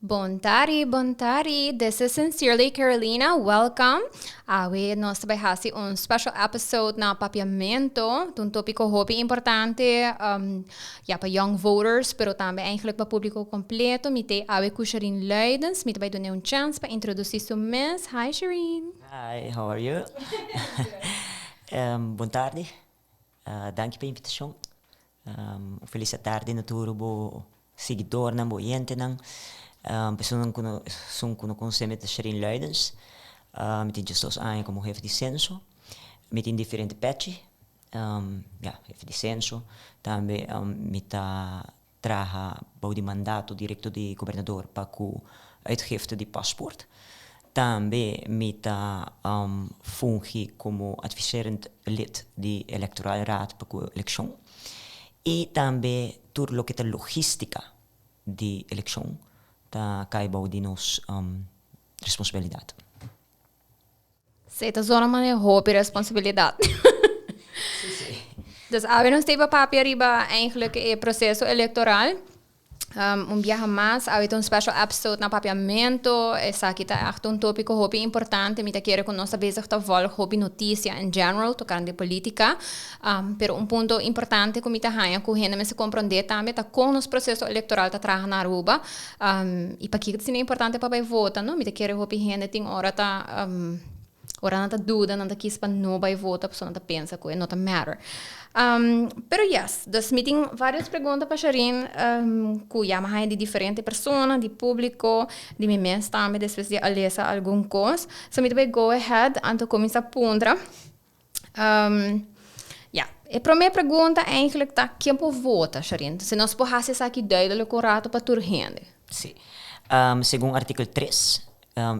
Bon tardi, bon tardi. This is Sincerely Carolina. Welcome. Awe nos ta bay haci un special episode na Papiamento. Un topico hopi importante ya pa young voters, pero tambe eigenlijk pa publico completo. Mi t'ey awe cu Sharine Luidens. Mi ta bay duna un chance pa introduci su mes. Hi, Sharine. Hi, how are you? Bon tardi. Danki pa e invitacion. Un feliz tardi na tur bo seguidornan, bo oyentenan. Personanan cu no esun cu no conoce mi ta Sharine Luidens. Mi tin 12 aña como hefe di censo. Mi tin diferente pechi. Ya, hefe di censo. Tambe mi ta traha bou di mandato directo di gobernador pa cu uitgifte di paspoort. Tambe mi ta fungi como adviserend lid di Electoral Raad pa cu eleccion. Y tambe tur loke ta logistica di eleccion ta cay bou di nos responsabilidad. Si, ta zona manera hopi responsabilidad. Si, si. Dus awe nos ta iba papia riba eigenlijk e proceso electoral. Un biaha mas, awe ta un special episode na Papiamento. Esaki ta echt un topico hopi importante. Mi ta kere cu nos ta bezig ta volg hopi noticia in general tocante politica. Pero un punto importante cu mi ta haña cu hende mester comprende tambe ta con nos proceso electoral ta traha na Aruba. Y pakico ta asina importante pa bay vota, no? Mi ta kere hopi hende tin ora ta ora nan ta duda, nan ta kis pa no bay vota pasobra nan ta pensa cu e no ta matter. Pero yes, dus mi tin varios pregunta pa Sharine cu ya mi a haña di diferente persona, di publico, di mi mes tambe despues di a lesa algun cos. So mi ta bay go ahead anto cuminsa puntra. Ya, e prome pregunta eigenlijk ta ken por vota, Sharine? Si nos por hasi esaki duidelijk un rato pa tur hende. Si. Segun artikel 3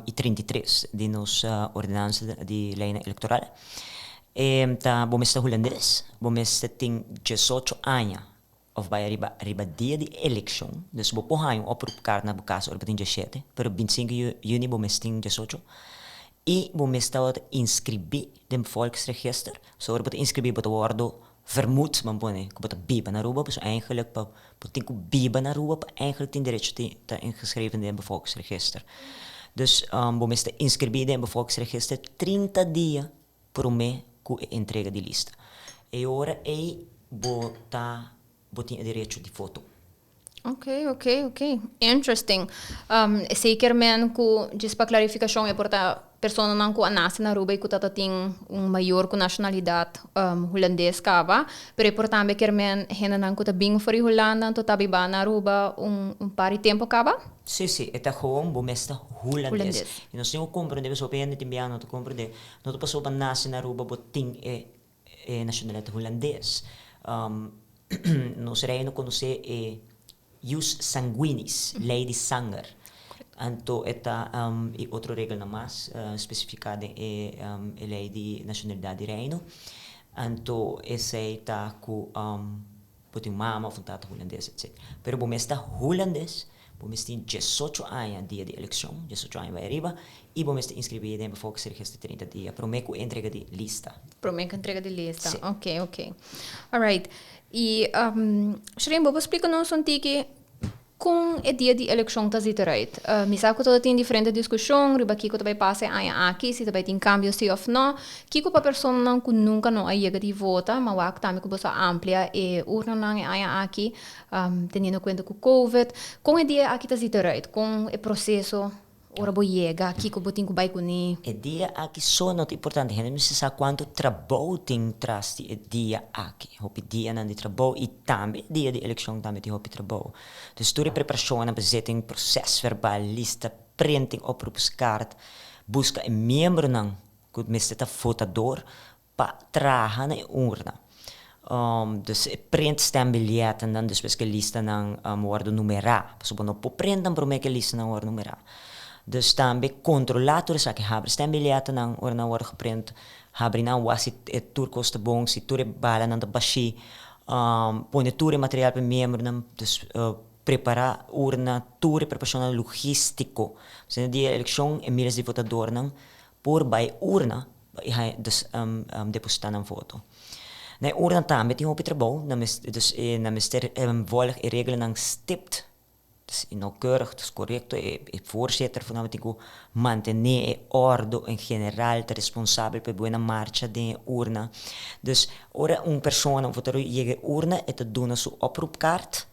y 33 di nos ordenansa di leynan electoral, ta bo mester hulandes, bo mester tin 18 aña of bai ariba riba dia di eleccion, dus bo por haña un oproepkaart na bo cas ora bo tin 17, pero 25 juni bo mes tin 18, y bo mes tabata inscribi den volksregister, so ora bo ta inscribi bo ta wordo vermoed, ban pone, cu bo ta biba na Aruba, pasobra eigenlijk pa bo tin cu biba na Aruba pa eigenlijk tin derecho di ta ingeschreven den bevolkingsregister. Dus bo mes ta inscribi den bevolkingsregister 30 dia promé ku e entrega di lista. E ora ei bo ta bo tin e derecho di voto. Ok, ok, ok. Interesting. Esei kier men ku, djis pa klarifikashon, e por ta personanan ku a nase na Aruba i ku ta ta tin un mayor ku nashonalidat hulandes kaba, pero e por tambe kier men hendenan ku ta bin for di Hulanda anto ta biba na Aruba un un par di tempu kaba? Sí, sí, e ta gewoon bo mes ta hulandes. Hulandes. I nos tin ku komprendé, pasobra hopi hende tin biaha no ta komprendé. No ta pasobra bo nase na Aruba bo tin e e nashonalidat hulandes. Nos reino konosé e jus sanguinis, lei di sanger. Anto e ta i otro regelnan mas spesifiká den e e lei di nashonalidat di reino. Anto esei ta ku bo tin un mama òf un tata hulandes etcetera. Pero bo mes ta hulandes. Bo mester tin 18 aña dia di elekshon, 18 aña bai ariba, i bo mester inskribí den bevolkingsregister 30 dia promé ku entrega di lista. Promé ku entrega di lista, Sí. Oké, oké. Alright. I Shereen, bo por splika nos un tiki kon e dia di elekshon ta zit eruit? Mi sa ku ta tin diferente diskushon riba kiko ta bai pasa e aña aki, si ta bai tin kambio si òf nò. Kiko pa personanan ku nunka no a yega di vota, ma wak tambe ku boso a amplia e urnanan e aña aki. Teniendo cuenta cu covid, con e dia aki ta zita eruit? Con e proceso ora bo yega? Kico bo tin cu bay cune? E dia aki so no ta importante. Hende mester sa cuanto trabou tin tras di e dia aki. Hopi dianan di trabou y tambe dia di eleccion tambe tin hopi trabou. Dus tur e preparacionnan pa zet den proces verbal, lista, printing, oproepskaart, busca e miembronan cu mester ta votador pa traha na e urna. Dus e print stembiljetnan despues ku e listanan wòrdu numerá. Pasobra bo no por print nan promé ku e listanan wòrdu numerá. Dus tambe kontrolá tur esaki, habri stembiljetnan ora nan wòrdu geprint, habri nan wak si e tur kos ta bon, si tur e balanan ta bashí, pone tur e material pa e miembronan, dus prepará urna, tur e preparashonnan logístiko. Pasobra na dia di elekshon e miles di votadornan por bai urna. I haña dus depositá nan voto. Na e urna tambe tin hopi trabou, nan mester dus nan mester volg e reglanan stipt. Dus nauwkeurig, dus korekto, e voorzitter voornamelijk tin ku mantené e òrdu en general, ta responsabel pa e buena marcha den e urna. Dus ora un persona, un votadó yega e urna, e ta duna su oproepkaart,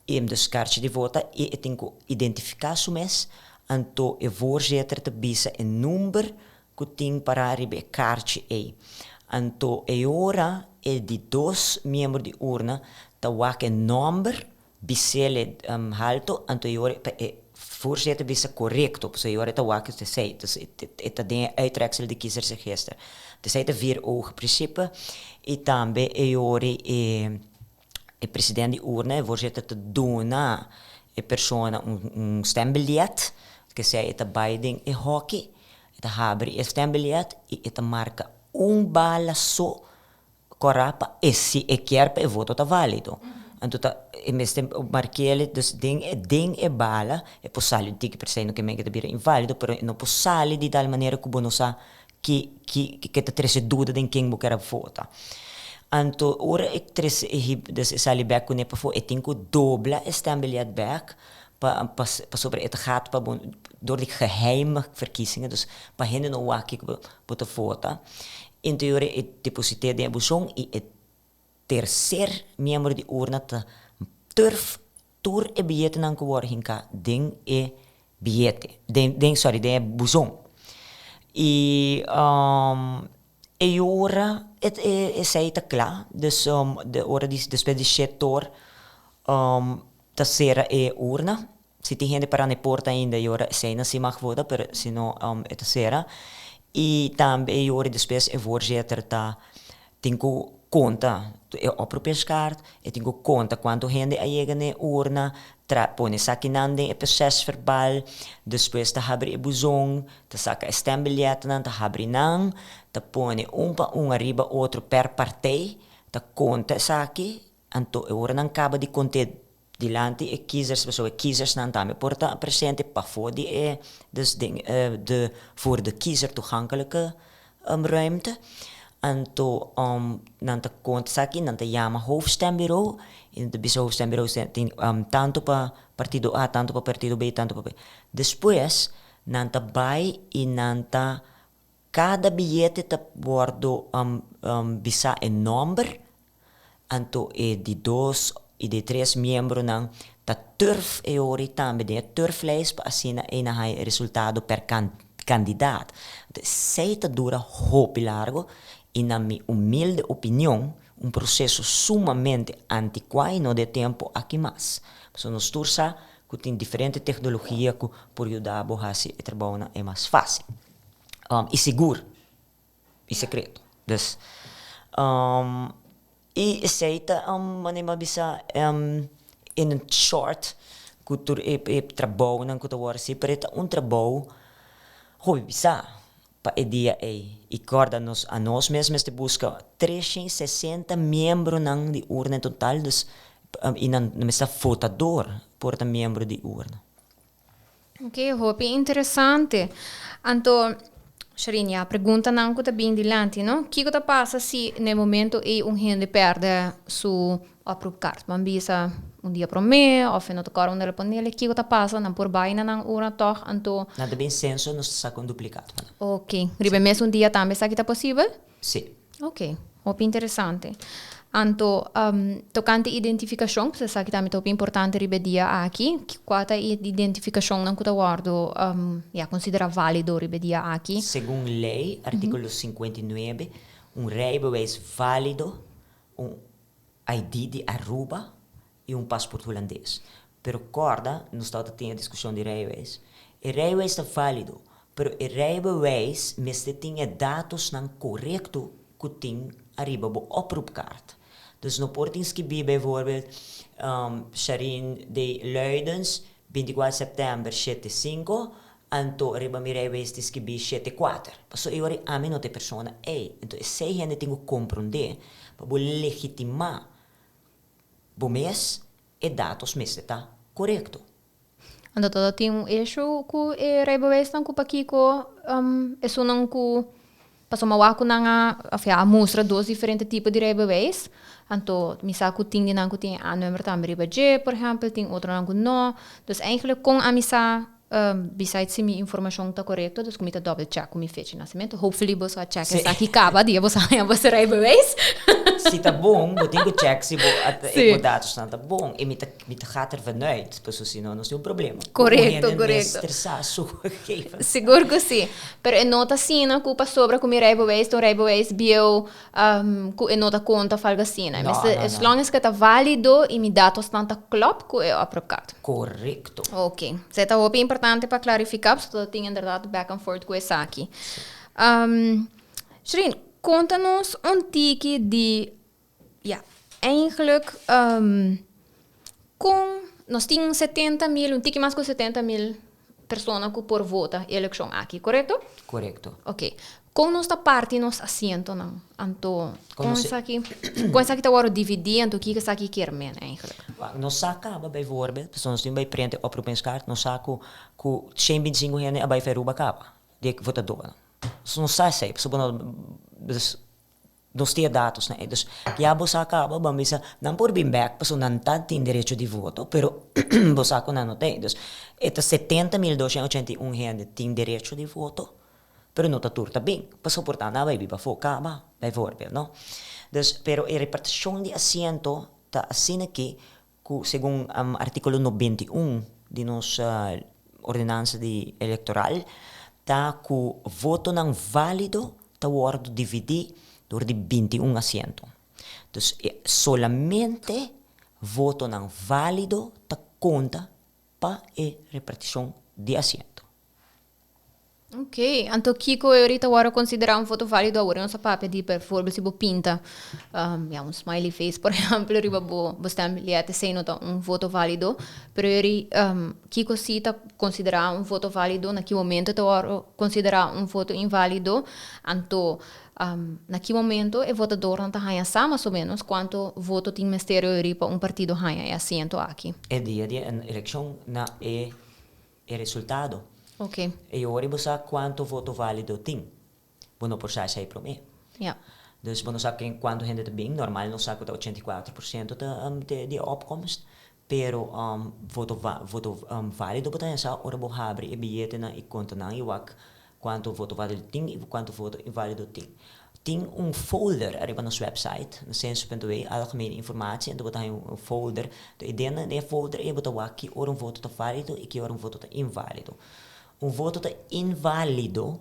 e dus kaartje di vota, i e tin ku identifiká su mes, anto e voorzitter ta bisa e number ku tin pará riba e kaartje ei. Anto e ora e di dos miembro di urna ta wak e nòmber Bisele halto, anto e ora pa e voorzitter bisa korekto, pasobra e ora e ta wak esei, dus e ta den e uittreksel di kiezersregister. Dus esei ta vier ogen principe i tambe e ora e e president di urna, e voorzitter ta duna e persona un stembiljet, kesei e ta bai den e hoki, e ta habri e stembiljet i e ta marka un bala so Kòrá pa e si e kier pa e voto ta válido. Anto ta e mester mark'el dus den e den e bala e por sali un tiki persei no ke men ke ta bira inválido pero e no por sali di tal manera ku bo no sa ki ki ke ta trese duda den ken bo ker a vota. Anto ora e trese e hib dus e sali bèk kuné pafó e tin ku dobla e stembiljet bèk pa pa pasobra e ta gaat pa bo dor di geheime verkiezingen dus pa hende no wak kiko bo bo ta vota. Interior e deposit'é den e buzon i e terser miembro di urna ta turf tur e biyetenan ku wòrdu hinká den e biyete, den den sorry den e buzon. I e ora e esei ta kla, dus de ora di despues di shet or ta sera e urna. Si tin hende pará na e porta ainda e ora eseinan si mag vota, pero si no e ta sera. I tambe e ora despues e voorzitter ta tin ku konta e oproepingskaart, e tin ku konta kuantu hende a yega na e urna, tra pone esakinan den e prosesverbal, despues ta habri e buzon, ta saka e stembiljetnan, ta habri nan, ta pone un pa un ariba otro per partij, ta konta esaki, anto e ora nan kaba di kont'é Dilanti e kiezers pasobra e kiezersnan tambe por ta presente pafó di e dus den e de voor de kiezer toegankelijke ruimte. Anto nan ta konta esaki, nan ta yama hoofdstembureau i nan ta bisa hoofdstembureau tin tantu pa partido A, tantu pa partido B, tantu pa. Despues nan ta bai i nan ta kada biyete ta wòrdu bisa e nòmber. Anto e di dos i di tres miembronan ta turf e ora tambe den e turflijst pa asina ei nan haña e resultado per kandidaat. Anto esei ta dura hopi largo i na mi humilde opinion un proseso sumamente antikuá i no di e tempu aki mas. Pasobra nos tur sa ku tin diferente teknologia ku por yuda bo hasi e trabounan e mas fásil i sigur. I sekreto. Dus, i esei ta manera mi a bisa in a short ku tur e e trabounan ku ta wòrdu hasi, pero e ta un trabou hopi pisá pa e dia ei. I kòrda nos anos mes mester buska 360 miembronan di urna en total, dus i nan mester ta votador por ta miembro di urna. Ok, hopi interesante. Anto, Sharine, ya preguntanan ku ta bin dilanti, no? Kiko ta pasa si na e momento ei un hende pèrdè su oproepkaart? Bo a bisa un dia promé òf e no ta kòrda unda el a ponele. Kiko ta pasa? Nan por bai na nan ora tòg? Anto. Nan ta bin senso, nos ta saka un duplikato pa nan. Ok. Riba e mes un dia tambe esaki ta posibel? Sí. Ok, hopi interesante. Anto, tokante identifikashon, pues esaki tambe ta hopi importante riba e dia aki. Kua ta e identifikashonnan ku ta wòrdu, ya, konsiderá válido riba e dia aki? Segun lei, artíkulo 59, un rijbewijs válido, un ID di Aruba i un pasport hulandes. Pero kòrda, nos tabata tin e diskushon di rijbewijs. E rijbewijs ta válido, pero e rijbewijs mester tin e datosnan korekto ku tin ariba bo oproepkaart. Dus no por tin skibí bijvoorbeeld Sharine D. Luidens, 24 sèptèmber shete sinku, anto riba mi rijbewijs tin skibí shete kuater. Pasobra e ora ei ami no ta e persona ei. Enton esei hende tin ku komprondé pa bo legitimá Bo mes e datos mester ta korekto. Anto ta tin un issue ku e rijbewijsnan ku pakiko esunnan ku. Pasobra mi a wak ku nan a, of ya, a mustra dos diferente tipo di rijbewijs. Anto mi sa ku tin di nan ku tin e A-nummer tambe riba dje, por ehèmpel, tin otronan ku no. Dus eigenlijk kon ami sa, besides si mi informashon ta korekto, dus ku mi ta double check ku mi fecha di nasimentu. Hopefully boso a check esaki kaba dia boso a haña boso rijbewijs. Si ta bon, bo tin ku check si bo e bo datosnan ta bon. I mi ta mi ta gaat er vanuit, pasobra si no nos tin un problema. Korekto, korekto. Mester sa su gegevens. Sigur ku si. Pero e no ta asina ku pasobra ku mi rijbewijs ta un rijbewijs bieu ku e no ta konta of algo asina. No, no, no. As long as ku e ta válido i mi datosnan ta klòp ku e oproepkaart. Korekto. Oké. Esei ta hopi importante pa klarifiká pasobra ta tin inderdat back and forth ku esaki. Shereen, konta nos un tiki di, ya, eigenlijk kon nos tin 70.000, un tiki mas ku 70.000 persona ku por vota e elekshon aki, korekto? Korekto. Oké. Kon nos ta parti nos asientonan? Anto, kon esaki, kon esaki ta wòrdu dividí, anto kiko esaki kier men eigenlijk? Wak, nos sa kaba bijvoorbeeld, pasobra nos tin bai prente oproepingskaart, nos sa ku ku shen bintisinku hende a bai for Aruba kaba, di e votadónan. Nos sa esei, pasobra bo no, dus Nos tin e datosnan ei. Dus ya bo sa kaba, bo a bisa nan por bin bek pasobra nan ta tin derecho di voto, pero bo sa ku nan no ta ei. Dus e ta 70.281 hende tin derecho di voto, pero no ta tur ta bin, pasobra por ta nan a bai biba afó kaba, bijvoorbeeld, no. Dus, pero e repartishon di asiento ta asina ki ku segun artíkulo 91 di nos ordenansa di elektoral ta ku votonan válido ta wòrdu dividí dor di 21 asiento. Dus solamente votonan válido ta konta pa e repartishon di asiento. Ok, anto kiko e orita wòrdu konsiderá un foto válido awor? Nos a papia di bijvoorbeeld si bo pinta ya un smiley face por ehèmpel riba bo bo stembiljet esei no ta un voto válido, pero e ori kiko si ta konsiderá un voto válido, na ki momento ta wòrdu konsiderá un voto inválido, anto na ki momento e votadornan ta haña sa mas o ménos kuantu voto tin mester e ori pa un partido haña e asiento aki. E dia di e elekshon na e e resultado. Ok. E ora bo sa cuanto voto valido tin. Bo no por sa esey prome. Ja. Dus bo no sa ken cuanto hende ta bin. Normal nos sa cu ta 84% ta di e opkomst. Pero voto voto valido bo ta hesa ora bo habri e biyetenan y conta nan y wak Kuantu voto válido tin i kuantu voto inválido tin. Tin un folder ariba nos website, na censo.w, algemene informatie, anto bo ta haña un folder. Anto e den e folder ei bo ta wak ki ora un voto ta válido i ki ora un voto ta inválido. Un voto ta inválido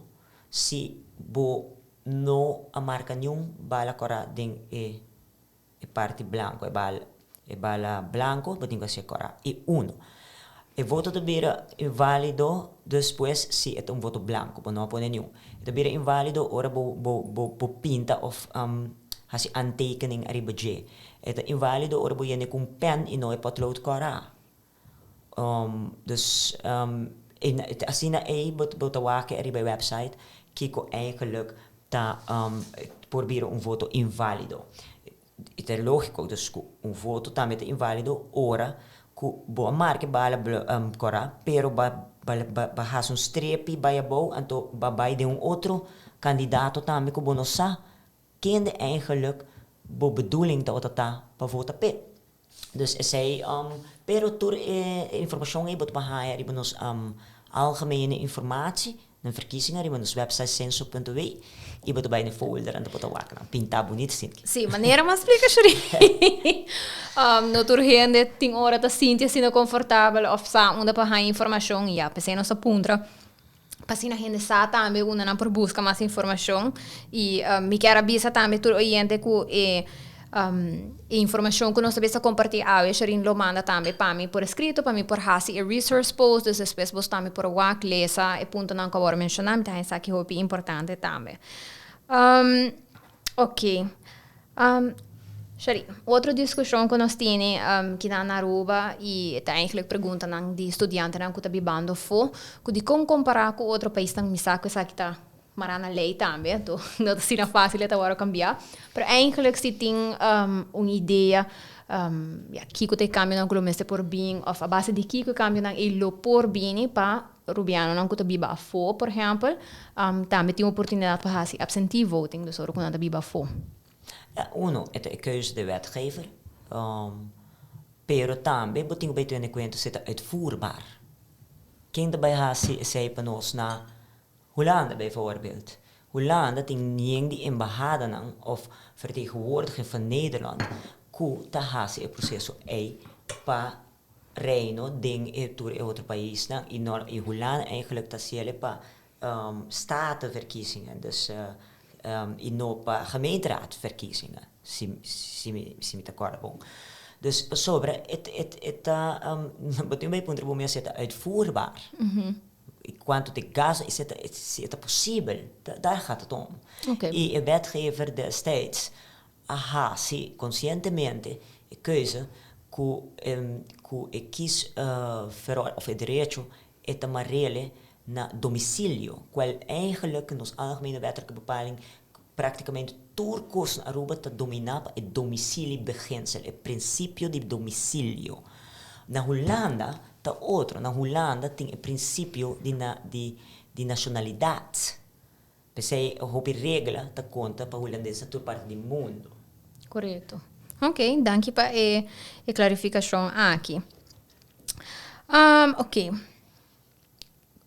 si bo no a marka niun bala kòrá den e E parti blanco, e bala, e bala blanco bo tin cu hacié cora. Y uno, e voto ta bira invalido despues si e ta un voto blanco, bo no a pone niun. E ta bira invalido ora bo, bo, bo, bo pinta of haci aantekening ariba dje. E ta invalido ora bo yende cu un pen y no e potlood cora. Dus asina ei bo bo ta wak riba e website kiko eigenlijk ta por bira un voto invalido. E ta lógiko dus ku un voto tambe ta invalido ora ku bo a marka e bala kòrá pero bo a hasi un strepi bai abou anto bo a bai den un otro kandidato tambe ku bo no sa kende eigenlijk bo bedoeling tabata ta pa vota p'e. Dus esei, pero tur e informashon ei bo ta por haña riba nos algemene informatie den verkiezingen riba nos website censo.w i bo ta bai na e folder anto bo ta wak nan pintá bunito sinti. Sí, manera mas splika Sheree. No tur hende tin ora ta sinti asina konfortabel òf sa unda pa haña informashon, ya, p'esei nos ta puntra pa asina hende sa tambe unda nan por buska mas informashon. I mi kier a bisa tambe tur oyente ku e e informashon ku nos ta bisa kompartí awe Shereen lo manda tambe pa mi por eskrito pa mi por hasi e resource post dus despues bos tambe por wak lesa e puntonan ku a wòrdu menshoná mi ta haña esaki hopi importante tambe. Oké. Shari, otro diskushon ku nos tene kinan na Aruba i ta eigenlijk preguntanan di studiantenan ku ta bibando afó, ku dikon kompará ku otro paisnan mi sa ku esaki ta mará na lei tambe, anto no ta asina fásil e ta wòrdu kambiá, pero eigenlijk si tin un idea ya kiko ta e kambionan ku lo mester por bin òf a base di kiko e kambionan ei lo por bini pa. Rubianonan ku ta biba afó, por ehèmpel, tambe tin oportunidat pa hasi absentee voting, dus ora ku nan ta biba afó. Ja, uno, e ta e keuze di wetgever, pero tambe bo tin ku bai tene kuenta si e ta uitvoerbaar. Ken ta bai hasi esei pa nos na Hulanda bijvoorbeeld? Hulanda tin yen di embahadanan of vertegenwoordiging van Nederland ku ta hasi e proseso ei pa Reino den e tur e otro paisnan y no y Hulanda eigenlijk ta hasiel pa statenverkiezingen dus y no pa gemeenteraadverkiezingen si si mi si mi ta corda bon. Dus pasobra e e e ta bo tin bay puntra bo mes si e ta uitvoerbaar y cuanto ta e gasto y si e ta si e ta posibel daar gaat het om. Y e wetgever destijds a hasi konsientemente e keuze ku ku e kies of e derecho e ta marele na domisilio, kual eigenlijk nos Algemene Wettelijke Bepaling praktikamente tur kos na Aruba ta dominá pa e domiciliebeginsel, e prinsipio di domisilio. Na Hulanda ta otro, na Hulanda tin e prinsipio di di di nashonalidat. P'esei hopi regla ta konta pa hulandes na tur parti di mundu. Korekto. Ok, danki pa e e klarifikashon aki. Ok.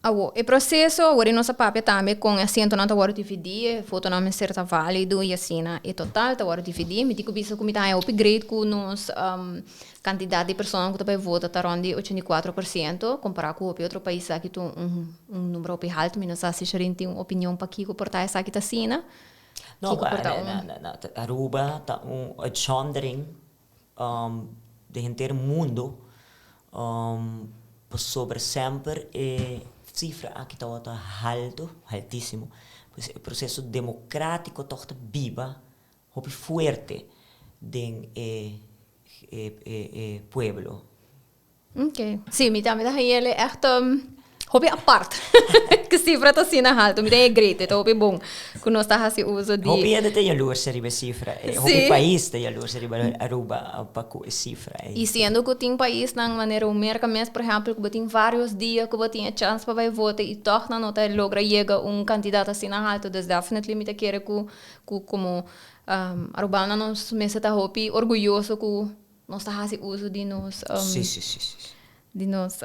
Awor, e proseso, awor nos a papia tambe kon e asientonan ta wòrdu dividí, e votonan mester ta válido i asina e total ta wòrdu dividí. Mi tin ku bisa ku mi ta haña hopi great ku nos Kantidat di personanan ku ta bai vota ta rònt di 84%, kompará ku hopi otro pais aki ta un un numero hopi haltu. Mi no sa si Shereen tin un opinion pakiko por ta esaki ta asina. No, Kiko por ta un. Aruba ta un uitzondering den henter mundo pasobra semper e sifra aki tabata haltu, haltísimo. Pues e proseso demokratiko tòg ta biba hopi fuerte den e e pueblo. Ok. Sí, mi tambe ta hañ'el echt hopi apart. Ku sifra ta asina haltu. Mi ta hañ'e great, e ta hopi bon ku nos ta hasi uso di. Hopi hende ta yalurs riba e sifra. Hopi pais ta yalurs riba Aruba pa ku e sifra ei. I siendo ku tin paisnan manera un Merka mes, por ehèmpel, ku bo tin vários dia ku bo tin e chèns pa bai vota i tòg nan no ta logra yega un kantidat asina haltu. Dus definitely mi ta kere ku ku komo Arubano nos mester ta hopi orguyoso ku nos ta hasi uso di nos Sí, sí, sí, sí. di nos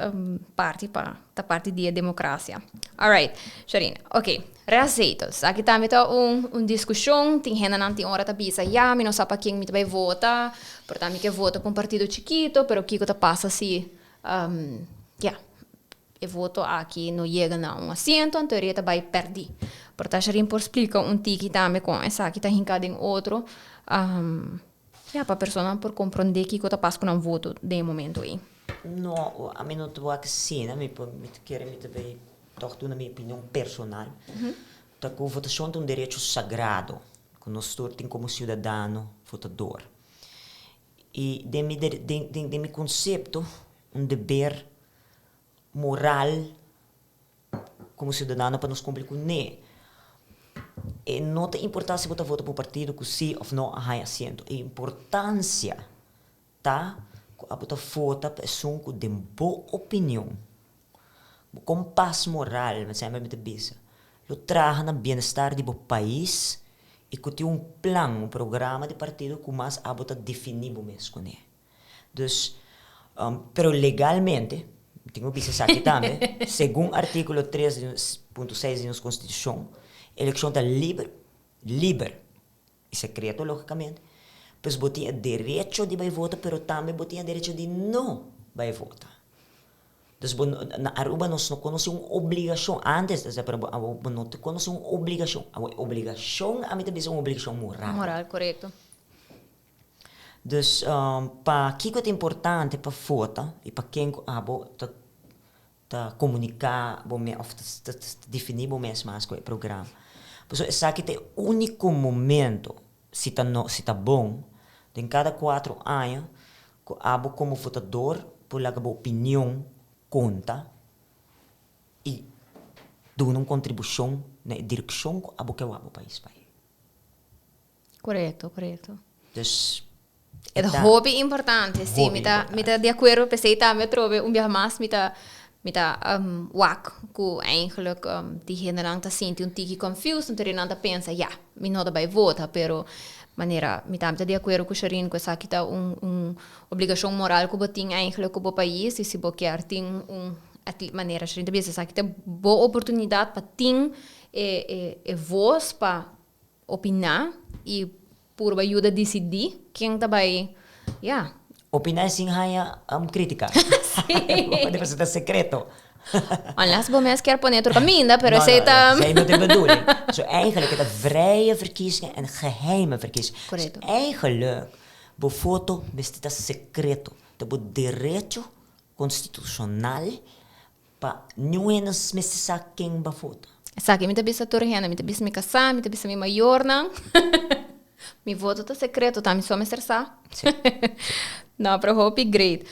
parti pa ta parti di e demokrasia. Alright, Sharine, ok, restzetels. Aki tambe ta un un diskushon, tin hendenan tin ora ta bisa ya mi no sa pa ken mi ta bai vota, por ta mi ke vota pa un partido chikito, pero kiko ta pasa si ya E voto aki no yega na un asiento, anto e ta bai pèrdí. Por ta Sharine por splika un tiki tambe kon esaki ta hinká den otro, ya, pa personanan por komprondé kiko ta pas ku nan voto den e momento ei. No, ami no ta wak asina, mi por, mi ta kere mi ta bai tòg duna mi opinion personal. Ta ku votashon ta un derecho sagrado ku nos tur tin komo siudadano votador. I den mi den den mi konsepto un deber moral komo siudadano pa nos kumpli kuné. E no ta importá si bo ta vota pa un partido ku sí òf no a haña asiento. E importansia ta ku abo ta vota pa esun ku den bo opinion, bo kompas moral, mi semper mi ta bisa, lo traha na bienestar di bo pais i ku tin un plan, un programa di partido ku mas abo ta definí bo mes kuné. Dus, pero legalmente, mi tin ku bisa esaki tambe, segun artíkulo tres punto seis di nos konstitushon, elekshon ta liber, liber i sekreto lógikamente, pues bo tin e derecho di bai vota pero tambe bo tin e derecho di no bai vota. Dus bo na Aruba nos no konosé un obligashon, antes ta pero awor bo no ta konosé un obligashon, awor e obligashon ami ta bisa un obligashon moral. Moral, korekto. Dus pa kiko ta importante pa vota i pa ken ku abo ta ta komuniká bo mes òf ta definí bo mes mas ku e programa. Pasobra esaki ta e úniko momento si ta no si ta bon den kada kuatro aña ku abo komo votador por laga bo opinion konta i duna un kontribushon na e direkshon ku abo ke wak bo pais bai. Korekto, korekto. Dus e ta hopi importante, si, mi ta mi ta di akuerdo, p'esei tambe atrobe un biaha mas mi ta. Mi ta wak ku eigenlijk di hendenan ta sinti un tiki confused, anto nan ta pensa, ya, mi no ta bai vota, pero manera mi tambe ta di akuerdo ku Sharine ku esaki ta un obligashon moral ku bo tin eigenlijk ku bo pais, i si bo kier tin un manera Sharine ta bisa esaki ta bo oportunidat pa tin e vos pa opiná i purba yuda disidí ken ta bai, ya. Opiná sin haña krítika. Bo ta sekreto. Unless bo mes kier pone otro kaminda, pero esei ta. No, no, esei no ta e bedoeling. So eigenlijk e ta vrije verkiezingen en geheime verkiezingen. Korekto. So eigenlijk bo voto mester ta sekreto. Ta bo derecho konstitushonal Pa niun hende mester sa ken bo vota. Esaki mi ta bisa tur hende, mi ta bisa mi kasá, mi ta bisa mi mayornan. Mi voto ta sekreto, ta mi so mester sa. Sí. No, pero hopi great.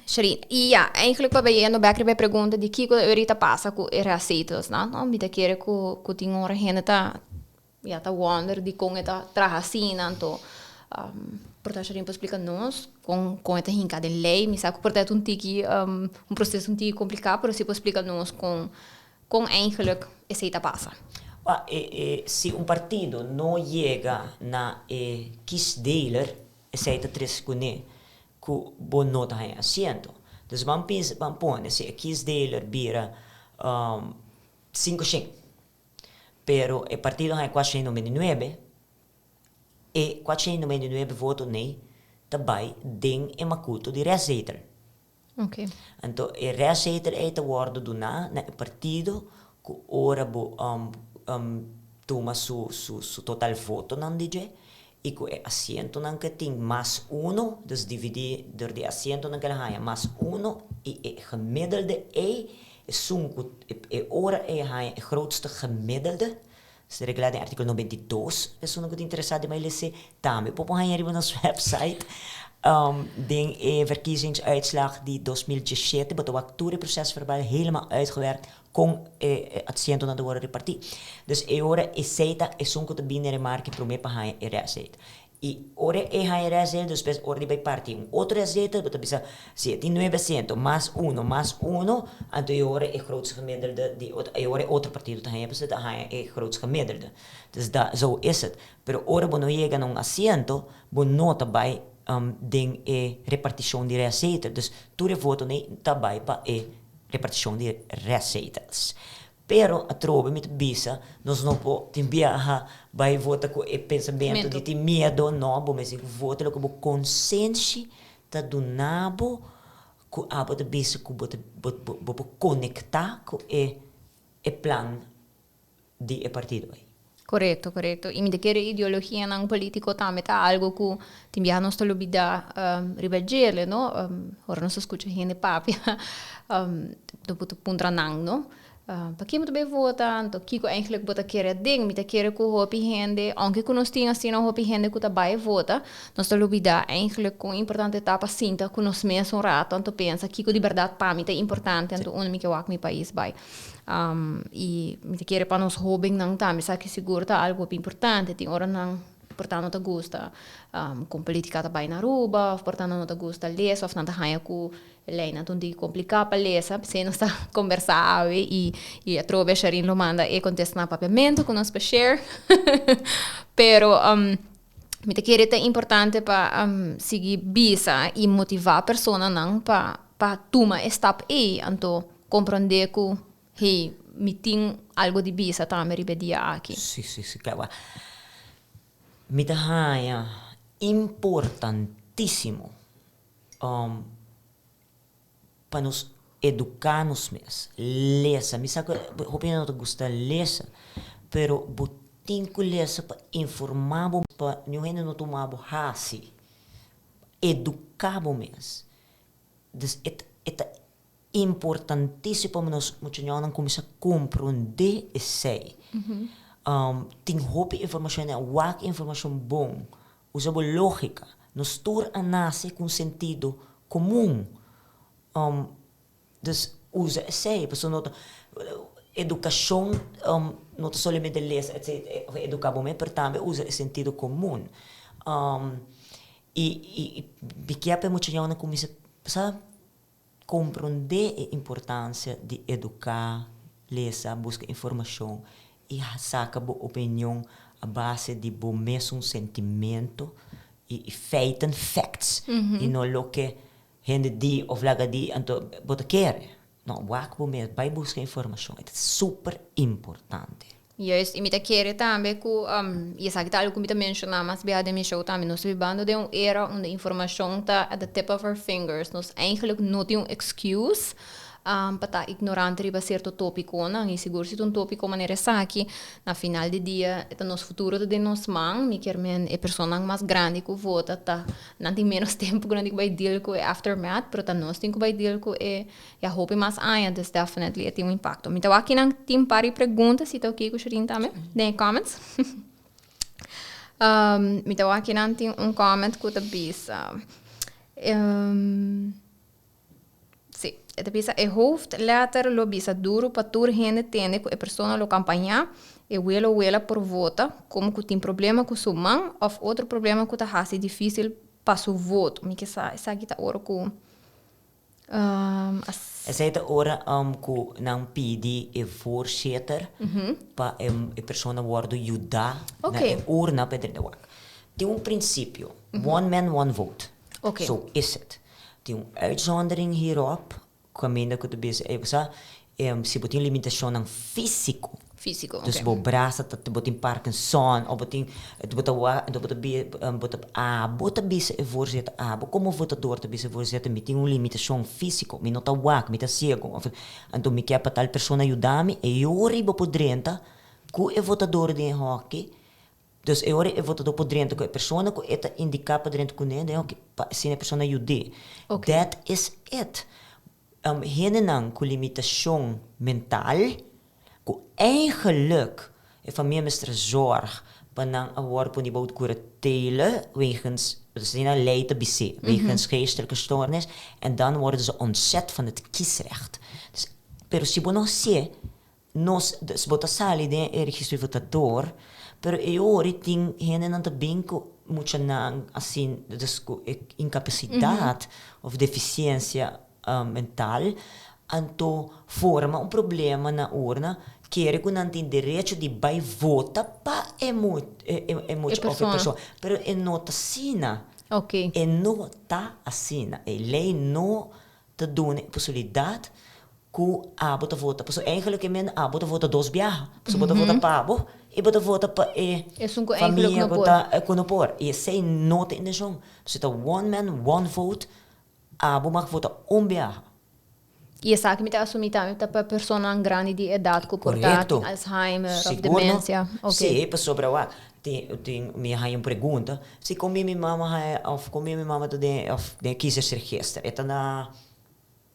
Sherine, i ya, eigenlijk pa bayendo bek riba e pregunta di kiko ta pasa ku e restzetels, no? No, mi ta kere ku tin ora hende ta Ya ta wonder dikon e ta traha asina, anto por ta Sharine por splika nos kon kon e ta hinka den lei. Mi sa ku por ta un tiki un proseso un tiki kompliká, pero si por splika nos kon kon eigenlijk esei ta pasa. Wak, e e si un partido no yega na e kiesdeler, esei ta tres kuné ku bo no ta haña asiento. Dus ban pensa ban pone si e kiesdeler bira 500. Pero e partido haña 499, e 499 voto nei ta bai den e makuto di restzetel. Okay. Anto e restzetel ei ta wòrdu duná na e partido ku ora bo tuma su su su total votonan di dje i ku e asientonan ke tin mas uno, dus dividí dor di e asientonan ke el a haña mas uno i e gemiddelde ei Esun ku e ora ei a haña e grootste gemiddelde, ta reglá den artíkulo 92, esunnan ku ta interesá den bai les'é tambe por por haña riba nos website. Den e verkiezingsuitslag di 2017 bo ta wak tur e prosesverbal helemaal uitgewerkt kon e asientonan ta wòrdu repartí. Dus e ora esei ta esun ku ta bini den remarke promé pa haña e rèseit. I ora e haña rèszetel, despues ora di bai parti un otro rèszetel, bo ta bisa, si e tin nuebe asiento, mas uno, mas uno, anto e ora e grootste gemiddelde di otro, e ora e otro partido ta haña, pasobra ta haña e grootste gemiddelde. Dus da, zo is het. Pero ora bo no yega na un asiento, bo no ta bai den e repartishon di rèszetel. Dus tur e votonan ta bai pa e repartishon di rèszetels. Pero atrobe mi ta bisa, nos no por tin biaha bai vota ku e pensamentu di tin miedo, no, bo mester vota loke bo konsenshi ta duna bo ku abo ta bisa ku bo ta bo por konektá ku e e plan di e partido ei. Korekto, korekto. I mi ta kere ideologianan politiko tambe ta algo ku tin biaha nos ta lubidá riba djele, no? Ora nos ta skucha hende papia, bo ta puntra nan, no? Pakie bo ta bai vota? Anto kiko eigentlik bo ta kere aden? Mi ta kere ku hopi hende, ounke ku nos tin asina hopi hende ku ta bai vota, nos ta lubidá eigentlik kon importante ta pa sinta ku nos mes un rato anto pensa kiko di bèrdat pa mi ta importante anto unda mi ke wak mi pais bai. I mi ta kere pa nos hóbennan tambe sa ki sigur ta algu hopi importante. Tin ora nan por ta no ta gusta kon politika ta bai na Aruba òf por ta nan no ta gusta lesa òf nan ta haña ku e leinan ta un tiki kompliká pa lesa. P'esei nos ta kombersá awe i i atrobe Sharine lo manda e kontesta na papiamentu ku nos pa share. Pero mi ta kere ta importante pa sigui bisa i motivá personanan pa pa tuma e stap ei. Anto Comprende cu, hey, mi tin algo di bisa tambe riba e dia aki. Sí, sí, sí, claro. Mi ta haña importantísimo pa nos educá nos mes, lesa. Mi sa cu hopi hende no ta gusta lesa, pero bo tin cu lesa pa informá bo, pa niun hende no tuma bo haci. Educá bo mes. Dus e ta importantísimo pa nos muchañonan kuminsá komprondé esei. Tin hopi informashon den wak informashon bon, usa bo lógika. Nos tur a nase ku un sentido komun. Dus usa esei, pasobra no ta edukashon no ta solamente lesa etcetera òf eduká bo mes, pero tambe usa e sentido komun. I i mi kier pa e muchañonan kuminsá sa. Komprondé e importansia di eduká, lesa, buska informashon i saka bo opinion a base di bo mesun sentimento i feiten, facts, i no loke hende di òf laga di anto bo ta kere. No, wak bo mes, bai buska informashon, e ta super importante. Juist, i mi ta kere tambe ku, i esaki ta algu ku mi ta menshoná mas biaha den mi show tambe, nos ta bibando den un era unda informashon ta at the tip of our fingers. Nos eigenlijk no tin un excuse pa ta ignorante riba sierto tópikonan, i sigur si ta un tópiko manera esaki, na final di dia e ta nos futuro ta den nos man. Mi kier men e personanan mas grandi ku vota ta nan tin ménos tempu ku nan tin ku bai deal ku e aftermath, pero ta nos tin ku bai deal ku e Ya hopi mas aña, dus definitely e tin un impacto. Mi ta wak kinan tin par di pregunta, si ta oké ku Shereen tambe, den e comments. Mi ta wak kinan tin un comment ku ta bisa, si, e ta bisa e hoofdletter lo bisa duru pa tur hende tende ku e persona lo kampañá, e welo wela por vota, komo ku tin problema ku su man òf otro problema ku ta hasi difísil pa su voto. Mi ke sa esaki ta ora ku. Esei ta ora ku nan pidi e voorzitter pa e persona wòrdu yudá na e urna pa e drenta wak. Tin un prinsipio, one man one vote. So is it. Tin un uitzondering hierop kaminda ku ta bisa ey bo sa si bo tin limitashonnan físiko. Físiko, Dus bo brasa ta, bo tin Parkinson of bo tin, bo ta wak, bo ta bi, bo ta, abo ta bisa e voorzitter, abo komo votador ta bisa e voorzitter, mi tin un limitashon físiko, mi no ta wak, mi ta siego, of, anto mi ke pa tal persona yuda mi, e ora bo por drenta ku e votador den e hòki, dus e ora e votador por drenta ku e persona ku e ta indiká pa drenta kuné den e hòki, pa asina e persona yud'é. That is it. Hendenan ku limitashon mental ku eigenlijk e famia mester zorg pa nan a wòrdu poni bou di kuratele wegens, asina lei ta bis'é, wegens geestelijke stoornis en dan worden ze ontzet van het kiesrecht. Dus, pero si bo no hasié, Nos, dus bo ta sali den e registro di votador, pero e ora tin hendenan ta bin ku muchanan asin, dus ku e inkapasidat of defisiensia mental, anto forma un problema na urna, kere ku nan tin derecho di bai vota pa e e mucha of e persona, pero e no ta asina. E no ta asina. E lei no ta duna e posibilidat ku abo ta vota. Pasobra eigenlijk e men abo ta vota dos biaha. Pasobra bo ta vota pa abo i bo ta vota pa e Esun ku eigenlijk famia no ku por. ta ku no por. I esei no ta intenshon. Pasobra ta one man, one vote, abo mag vota un biaha. I esaki mi ta asumí tambe ta pa personanan grandi di edat ku por ta Korekto. tin Alzheimer òf Sigur no. demensia. Oké. Sí, pasobra wak, tin tin mi a haña un pregunta, si kon mi mi mama haña òf kon mi mi mama ta den òf den e kiezersregister. E ta na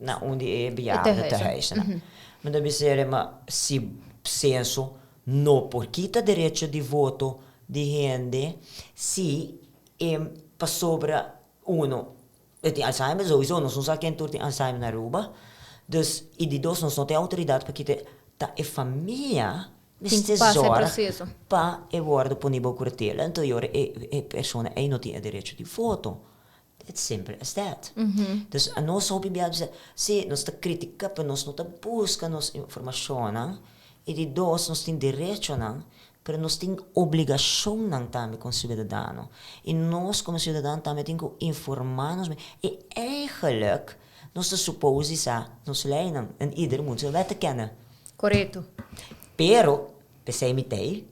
na un di e bejaardentehuizennan. Mi ta bisa el'e, ma si censo no por kita derecho di voto di hende si e pasobra uno e tin Alzheimer sowieso nos no sa ken tur tin Alzheimer na Aruba dus y di dos nos no tin autoridad pa kita ta e famia mester zorg pa e wordo poni bo curatela enton e ora e persona ey no tin e derecho di voto. It's simple as that. Dus anos hopi bia bisa, si, nos ta critica pero nos no ta busca nos informacionnan y di dos nos tin derechonan pero nos tin obligacionnan tambe como ciudadano y nos como ciudadano tambe tin cu informa nos mes y eigenlijk nos ta suppose di sa nos leynan en ieder moet zijn wetten kennen. Correcto. Pero P'esei mi t'ei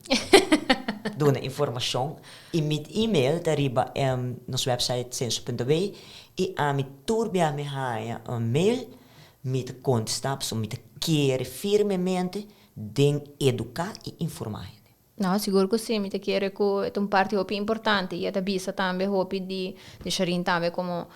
duna informashon i mi email ta riba nos website censo.w i ami tur bia mi haña un mail mi ta kontestá pasobra mi ta kere firmemente den eduká i informá hende. No, sigur ku si, mi ta kere ku e ta un parti hopi importante i e ta bisa tambe hopi di Sharine tambe komo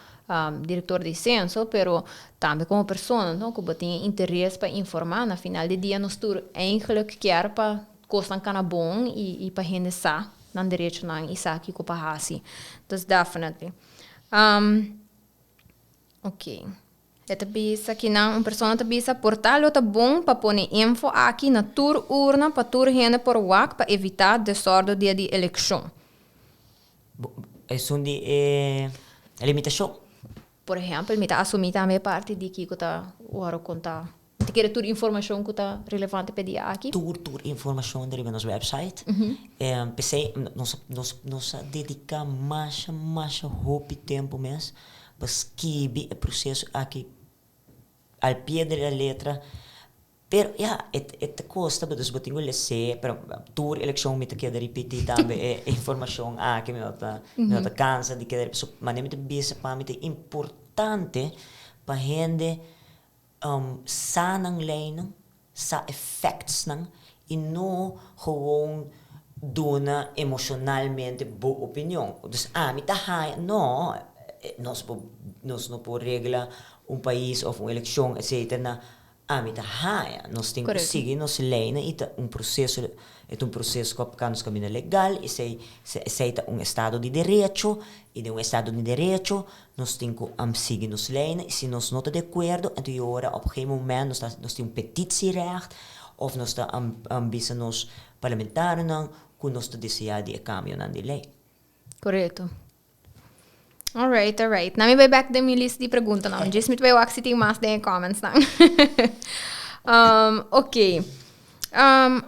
Director di censo, pero tambe como persona, no, cu bo tin e interes pa informa, na final di dia nos tur eigenlijk kier pa cosnan cana bon y y pa hende sa nan derechonan y sa kico pa haci. Dus definitely. Ok. E ta bisa kinan un persona ta bisa por ta lo ta bon pa pone info aki na tur urna pa tur hende por wak pa evita desordo dia di eleccion. Esun di e limitashon. Por ehempel, mi ta asumi tambe parti di kico ta wordo conta. Mi ta kere tur informacion cu ta relevante pa e dia aki. Tur tur informacion ta riba nos website. P'esey nos nos nos a dedica masha masha hopi tempo mes pa skibi e proceso aki al pie de la letra. Pero ya, e e ta kosta dus bo tin ku les'é, pero tur elekshon mi ta keda ripití tambe e informashon aki, mi no ta mi no ta kansa di keda ripití. So manera mi ta bisa pa mi ta importante pa hende sa nan leinan, sa e factsnan i no gewoon duna emoshonalmente bo opinion. Dus ami ta haña, no, nos por nos no por regla un pais òf un elekshon etcetera na Ami ta haña, nos tin ku sigui nos leinan i ta un proseso, e ta un proseso ku a pka nos kaminda legal, esei esei ta un estado di derecho, i den un estado di derecho nos tin ku sigui nos leinan i si nos no ta di akuerdo anto e ora op geen moment nos ta nos tin un petitierecht òf nos ta bisa nos parlamentarionan ku nos ta desea di e kambionan di lei. Korekto. Alright, alright. Nou mi bai back den mi list di preguntanan. Djis mi ta bai wak si tin mas den e commentsnan. Oké.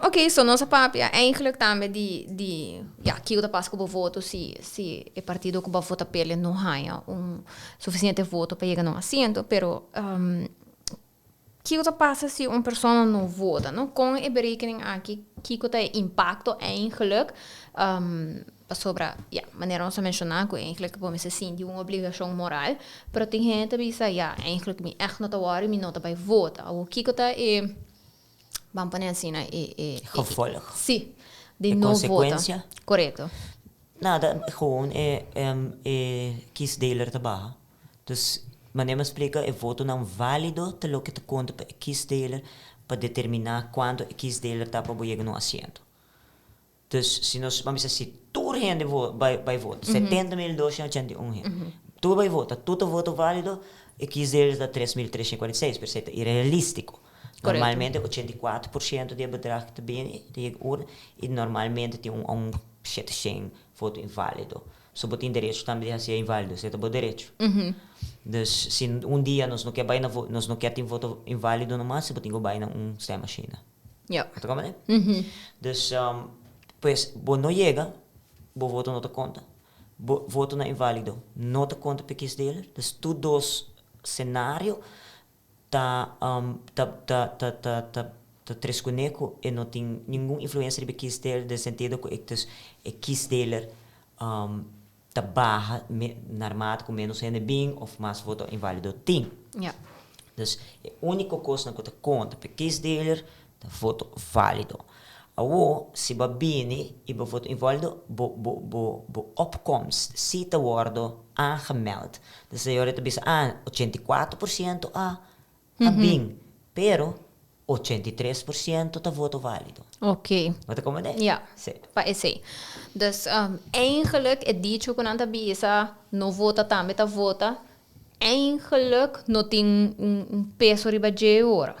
Oké, so nos a papia eigenlijk tambe di, di, ja, kiko ta pasa ku bo voto si, si e partido ku bo a vota p'el no haña un sufisiente voto pa yega na un asiento, pero Kiko ta pasa si un persona no vota, no? Kon e berekening aki, kiko ta e impakto eigenlijk? Pasobra, ya, manera nos a menshoná ku eigenlijk bo mester sinti un obligashon moral, pero tin hende ta bisa, ya, eigenlijk mi ègt no ta wòri, mi no ta bai vota. Awor kiko ta e, ban pone asina, e, e. Gevolg. Si, di no vota. E konsekuensia. Korekto. Nada, gewoon e, e kiesdeler ta baha. Dus, manera mi a splika, e votonan válido ta loke ta konta pa e kiesdeler pa determiná kuantu e kiesdeler ta pa bo yega na un asiento. Dus, si nos, ban bisa, si tur hende bai bai vota, 70.281 hende, tur bai vota, tur ta voto válido, e kiesdeler ta 3.346, pero esei ta irealístiko. Normalmente 84% di e bedrag ta bini, ta yega urna, i normalmente tin un 700 voto inválido. So bo tin derecho tambe di hasi e inválido, esei ta bo derecho. Dus si un dia nos no ke bai na vo, nos no ke tin voto inválido nomas, bo tin ku bai na un stemmachine. Ja. Bo ta komprende? Dus, pues bo no yega, bo voto no ta konta. Bo votonan inválido no ta konta pa e kiesdeler. Dus tur dos senario ta ta ta ta ta ta ta tres kuné ku e no tin ningun influensia riba e kiesdeler den sentido ku e dus e kiesdeler ta baha me narmate ku menos hende bin òf mas voto invalido tin. Ja. Dus e úniko kosnan ku ta konta pa e kiesdeler ta voto válido. Awor si bo a bini i bo voto invalido bo bo bo bo opkomst si ta wòrdu aangemeld. Dus e ora ta bisa ah 84% a a bin pero 83% ta voto válido. Oké. Bo ta komprendé? Ja. Sí. Pa esei. Dus eigenlijk e dicho ku nan ta bisa no vota tambe ta vota eigenlijk no tin un peso riba dje ora.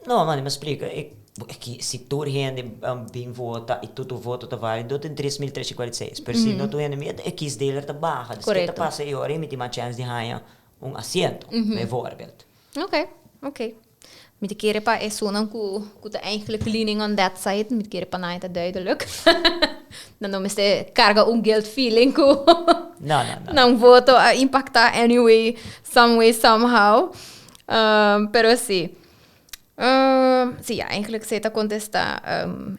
No, mane mi a splika, e ki si tur hende bin vota i tur tur voto ta válido den 3346, pero si no tur hende bin e kiesdeler ta baha, dus ke ta pasa e ora ei mi tin mas chèns di haña un asiento, bijvoorbeeld. Ok, ok. Mi ta kere pa esunnan ku ku ta eigenlijk leaning on that side, mi ta kere pa nan e ta duidelijk. Nan no mester karga un guilt feeling ku No, no, no. nan voto a impacta anyway, some way, somehow. Pero si. Si, ja, eigenlijk esei ta contesta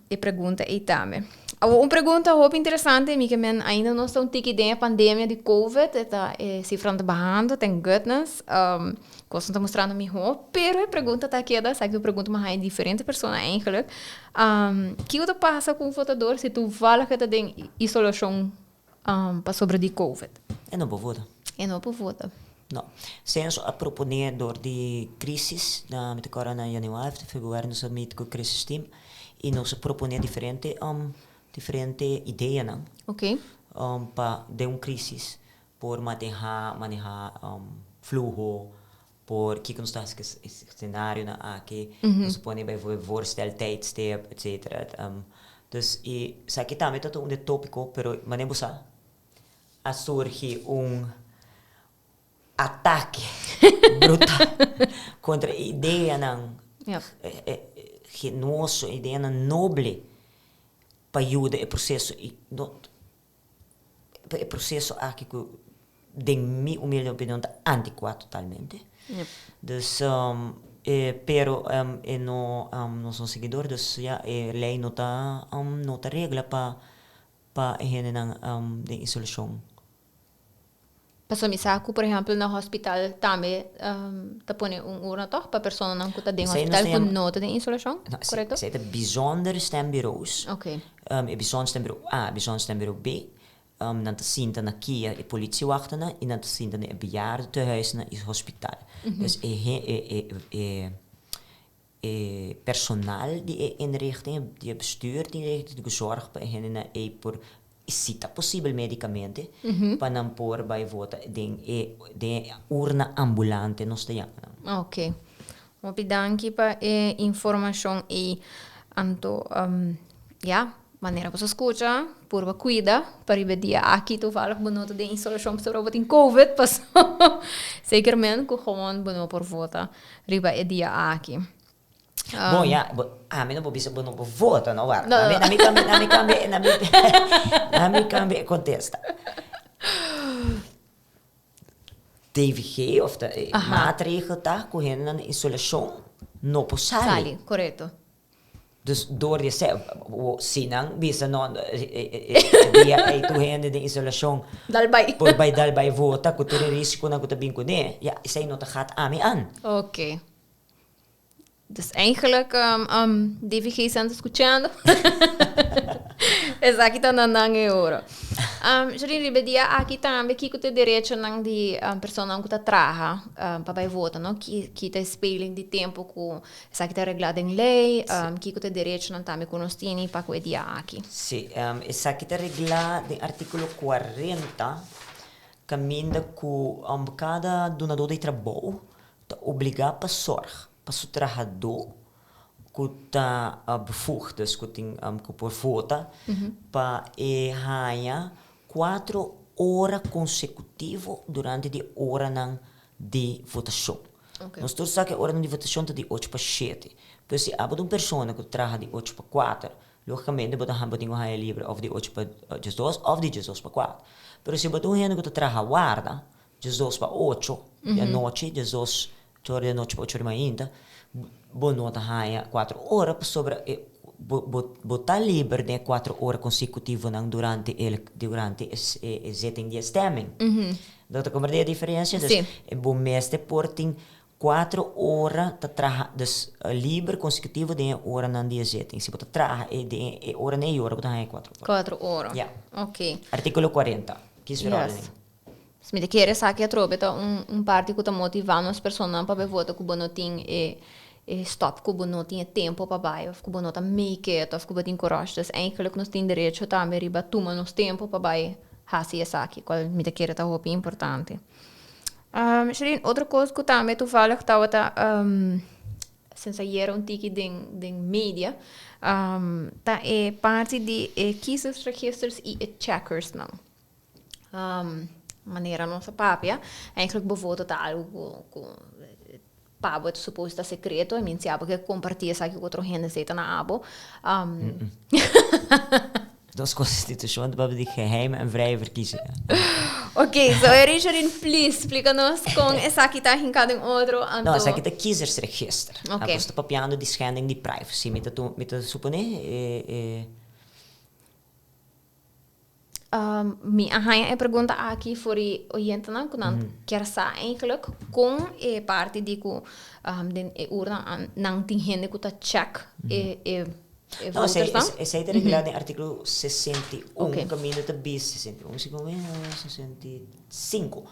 e pregunta ei tambe. Awor, un pregunta hopi interesante, mi ke men ainda nos ta un tiki den e pandemia di Covid, e ta e cifranan ta bahando, thank goodness, cosnan ta mustrando miho, pero e pregunta ta keda, esaki ta un pregunta mi a haña di diferente persona eigenlijk, kiko ta pasa ku un votador si toevallig e ta den isolacion pasobra di Covid? E no por vota. E no por vota. No. Censo a proponé dor di crisis, na mi ta kòrda na januari of februari nos a meet ku e crisis team i nos a proponé diferente diferente ideanan. Oké. Pa den un crisis por manehá manehá fluho, por kiko nos ta hasi ku e scenarionan aki, nos a pone bijvoorbeeld voorstel tijdstip etcetera. Dus i esaki tambe ta un di e tópiko pero manera bo sa a surgi un. Atake brutal kontra e ideanan genuoso, ideanan noble pa yuda e proseso i no e proseso aki ku den mi humilde opinion ta antikuá totalmente. Dus pero e no nos no siguidor dus ya e lei no ta no ta regla pa pa e hendenan den isolashon. Pasobra mi sa ku por ehèmpel na hospital tambe ta pone un urna tòg pa personanan ku ta den hospital ku no ta den isolashon, korekto? Esei ta bijzonder stembureaus. E bijzonder stembureau A, bijzonder stembureau B, nan ta sinta na kia e politiewachternan i nan ta sinta na e bejaardentehuisnan i hospital. Dus e e E personal di e inrichting, di e bestuur di e inrichting ku zorg pa e hendenan ei por, si ta posibel medicamente, pa nan por bai vota den e den e urna ambulante nos ta yama nan. Oke. Hopi danki pa e informashon ei. Anto, ya, manera bo sa skucha, purba kuida pa riba e dia aki toevallig bo no ta den isolashon pasobra bo tin covid, paso zekerment ku gewoon bo no por vota riba e dia aki. Bon ya, bo, ami no por bisa bo no por vota no wak. No, no. Na mi kambia, na mi kambia, na mi, na mi kambia e kontesta. TVG of ta e maatregel ta ku hendenan den isolashon no por sali. Sali, korekto. Dus door di esei, si nan bisa no, e dia ei tur hende den isolashon Dal bai. por bai dal bai vota ku tur e risikonan ku ta bin kuné, ya esei no ta gat ami an. Oké. Dus eigenlijk, DVG san ta skuchando. Esaki ta na nan e ora. Sherlyn, riba e dia aki tambe kiko ta e derechonan di personanan ku ta traha pa bai vota, no? Ki ki ta e speling di tempu ku Esaki ta reglá den lei, kiko ta e derechonan tambe ku nos tini pa ku e dia aki? Sí, esaki ta reglá den artíkulo 40, kaminda ku kada dunadó di trabou ta obligá pa sòrg pa su trahadó ku ta bevoegd, dus ku tin ku por vota, pa e haña kuatro ora konsekutivo durante di oranan di votashon. Nos tur sa ku e oranan di votashon ta di ocho pa shete. Pero si abo ta un persona ku ta traha di ocho pa kuater, logikamente bo ta bo tin ku haña libre òf di ocho pa diesdos òf di diesdos pa kuater. Pero si bo ta un hende ku ta traha warda, diesdos pa ocho di anochi, diesdos ora di anochi pa ocho ora di mainta, bo no ta haña kuater ora pasobra e bo bo bo ta liber den e kuater ora konsekutivonan durante e durante e zitting di e stemming. Bo ta komprende e diferensia? Dus bo mester por tin kuater ora ta traha, dus liber konsekutivo den e oranan di e zitting. Si bo ta traha e den e oranan ei ora bo ta haña e kuater ora. Kuater ora. Ya. Oké. Artíkulo 40, kiesverordening. Yes. Si mi ta kere esaki atrobe ta un un parti ku ta motivá nos personanan pa bai vota ku bo no tin e e stòp ku bo no tin e tempu pa bai òf ku bo no ta make it òf ku bo tin ku rush. Dus eigenlijk nos tin derecho tambe riba tuma nos tempu pa bai hasi esaki kual mi ta kere ta hopi importante. Shereen, otro kos ku tambe toevallig tabata sinds ayera un tiki den den media ta e parti di e kiezersregisters i e checkersnan. Manera nos a papia, eigenlijk bo voto ta algu ku ku pa bo ta supos ta sekreto, I mean si abo ke kompartí esaki ku otro hende esei ta na abo. Nos konstitushon ta papia di geheime en vrije verkiezingen. Ok, so Richardin, please splika nos kon esaki ta hinká den otro, anto. No, esaki ta kiezersregister. Ok. Nos ta papiando di schending di privacy. Mi ta mi ta suponé e e. Mi a haña e pregunta aki for di oyentenan ku nan kier sa eigenlijk kon e parti di ku den e urna nan tin hende ku ta check e e e votersnan. No, esei ta reglá den artíkulo 61 kaminda ta bisa, 61 segun mi, 65,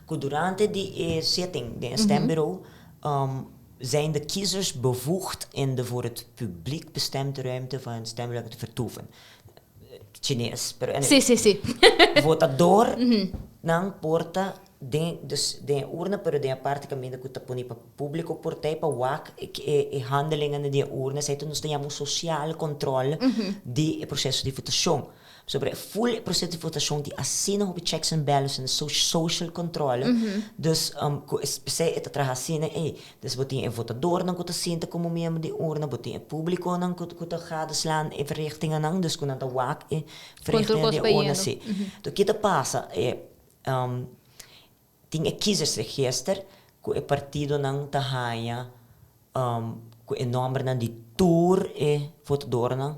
ku durante di e zitting den e stembureau zijn de kiezers bevoegd in de voor het publiek bestemde ruimte van het stembureau te vertoeven. Chines, pero anyway. Sí, sí, sí. Votador nan por ta. Den, dus den e urna, pero den e parti kaminda ku ta pone pa públiko por ta pa wak e handelingan di e urna, esei ta nos ta yama un sosial kòntròl di e proseso di votashon. Pasobra e ful e proseso di votashon tin asina hopi checks and balances, social control, dus ku p'esei e ta traha asina ei. Dus bo tin e votadornan ku ta sinta komo miembro di urna, bo tin e públikonan ku ta gadeslaan e verrichtingennan, dus ku nan ta wak e verrichtingen di e urna, si. Enton ki ta pasa? E Tin e kiezersregister ku e partidonan ta haña ku e nòmbernan di tur e votadornan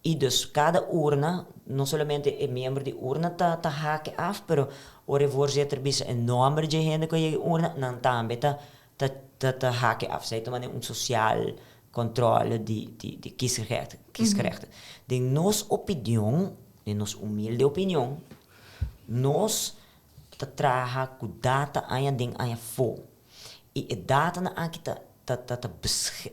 i dus kada urna, no solamente e miembro di urna ta ta hak af, pero ora e voorzitter bisa e nòmber dje hende ku a yega e urna, nan tambe ta ta ta ta hak af. Esei ta manera un sosial kòntròle di di di kiesgerecht. Den nos opinion, den nos humilde opinion, Nos ta traha ku data aña den aña afó. I e datanan aki ta ta ta ta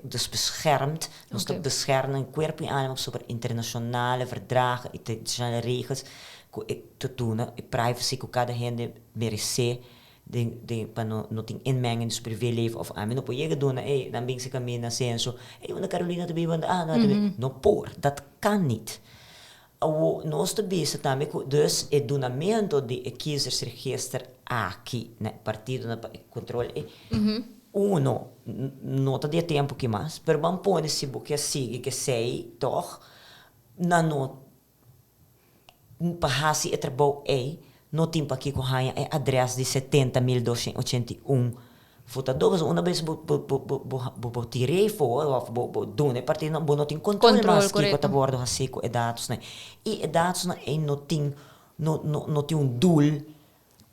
dus beschermd, nos ta bescherm nan kuerpo i alma pasobra internashonale verdragen, internashonale regels ku e ta duna e privacy ku kada hende meresé den den pa no no tin inmenging den su privéleven òf ami no por yega duna ey nan bin si kaminda senso ey unda Carolina ta biba ah no no por dat kan niet. Awo nos ta bisa tambe ku dus e dunamento di e kiezersregister aki na e partidonan pa e kontrol e uno no ta di e tempu ki mas pero ban pone si bo ke sigui ke esei tog nan no pa hasi e trabou ei no tin pakiko haña e adres di 70.281 Votadó, pasobra una bes bo bo bo bo bo bo tir'é afó òf bo bo duna e partidonan, bo no tin kontrol mas kiko ta wòrdu hasí ku e datosnan. I e datosnan ei no tin no no no tin un doel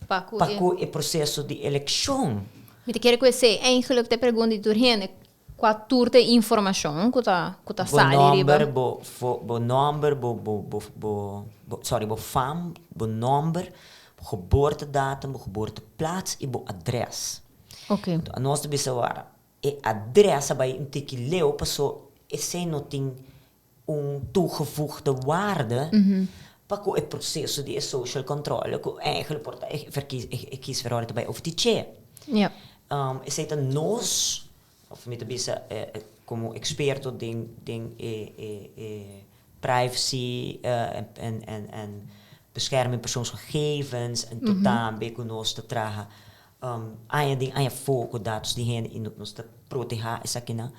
pa ku e proseso di elekshon. Mi ta kere ku esei eigenlijk ta e pregunta di tur hende, kua tur ta e informashon ku ta ku ta sali riba. Bo nòmber, bo nòmber, bo bo bo bo sorry, bo fam, bo nòmber, Bo geboortedatum, bo geboorteplaats i bo adres. Oké. Anto anos ta bisa wara, e adres a bai un tiki leu paso esei no tin un toegevoegde waarde pa ku e proseso di e social controle ku eigenlijk por ta e verkies e kiesverhouding ta bai over di dje. Ja. Esei ta nos, of mi ta bisa komo eksperto den den e e e privacy en en en bescherming persoonsgegevens en tot tambe ku nos ta traha aña den aña afó ku datos di hende i nos ta protehá esakinan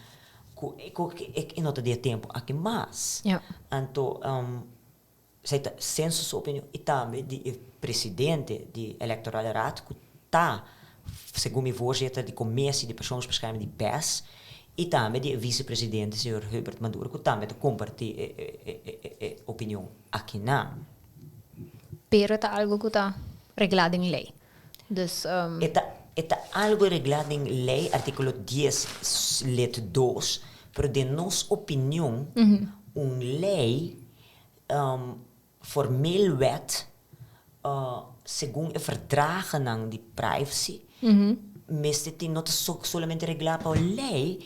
ku ku e no ta di e tempu aki mas. Anto esei ta Censo su opinion i tambe di e presidente di Electorale Raad ku ta segun mi voorzitter di commissie di persoonsbescherming di bes i tambe di e vicepresidente señor Hubert Maduro ku tambe ta kompartí e e e opinion. Akinan. Pero ta algo ku ta reglá den lei. Dus. E ta e ta algo reglá den lei, artíkulo dies lid dos, pero den nos opinion un lei formeel wet segun e verdragennan di privacy mester tin no ta solamente reglá pa lei,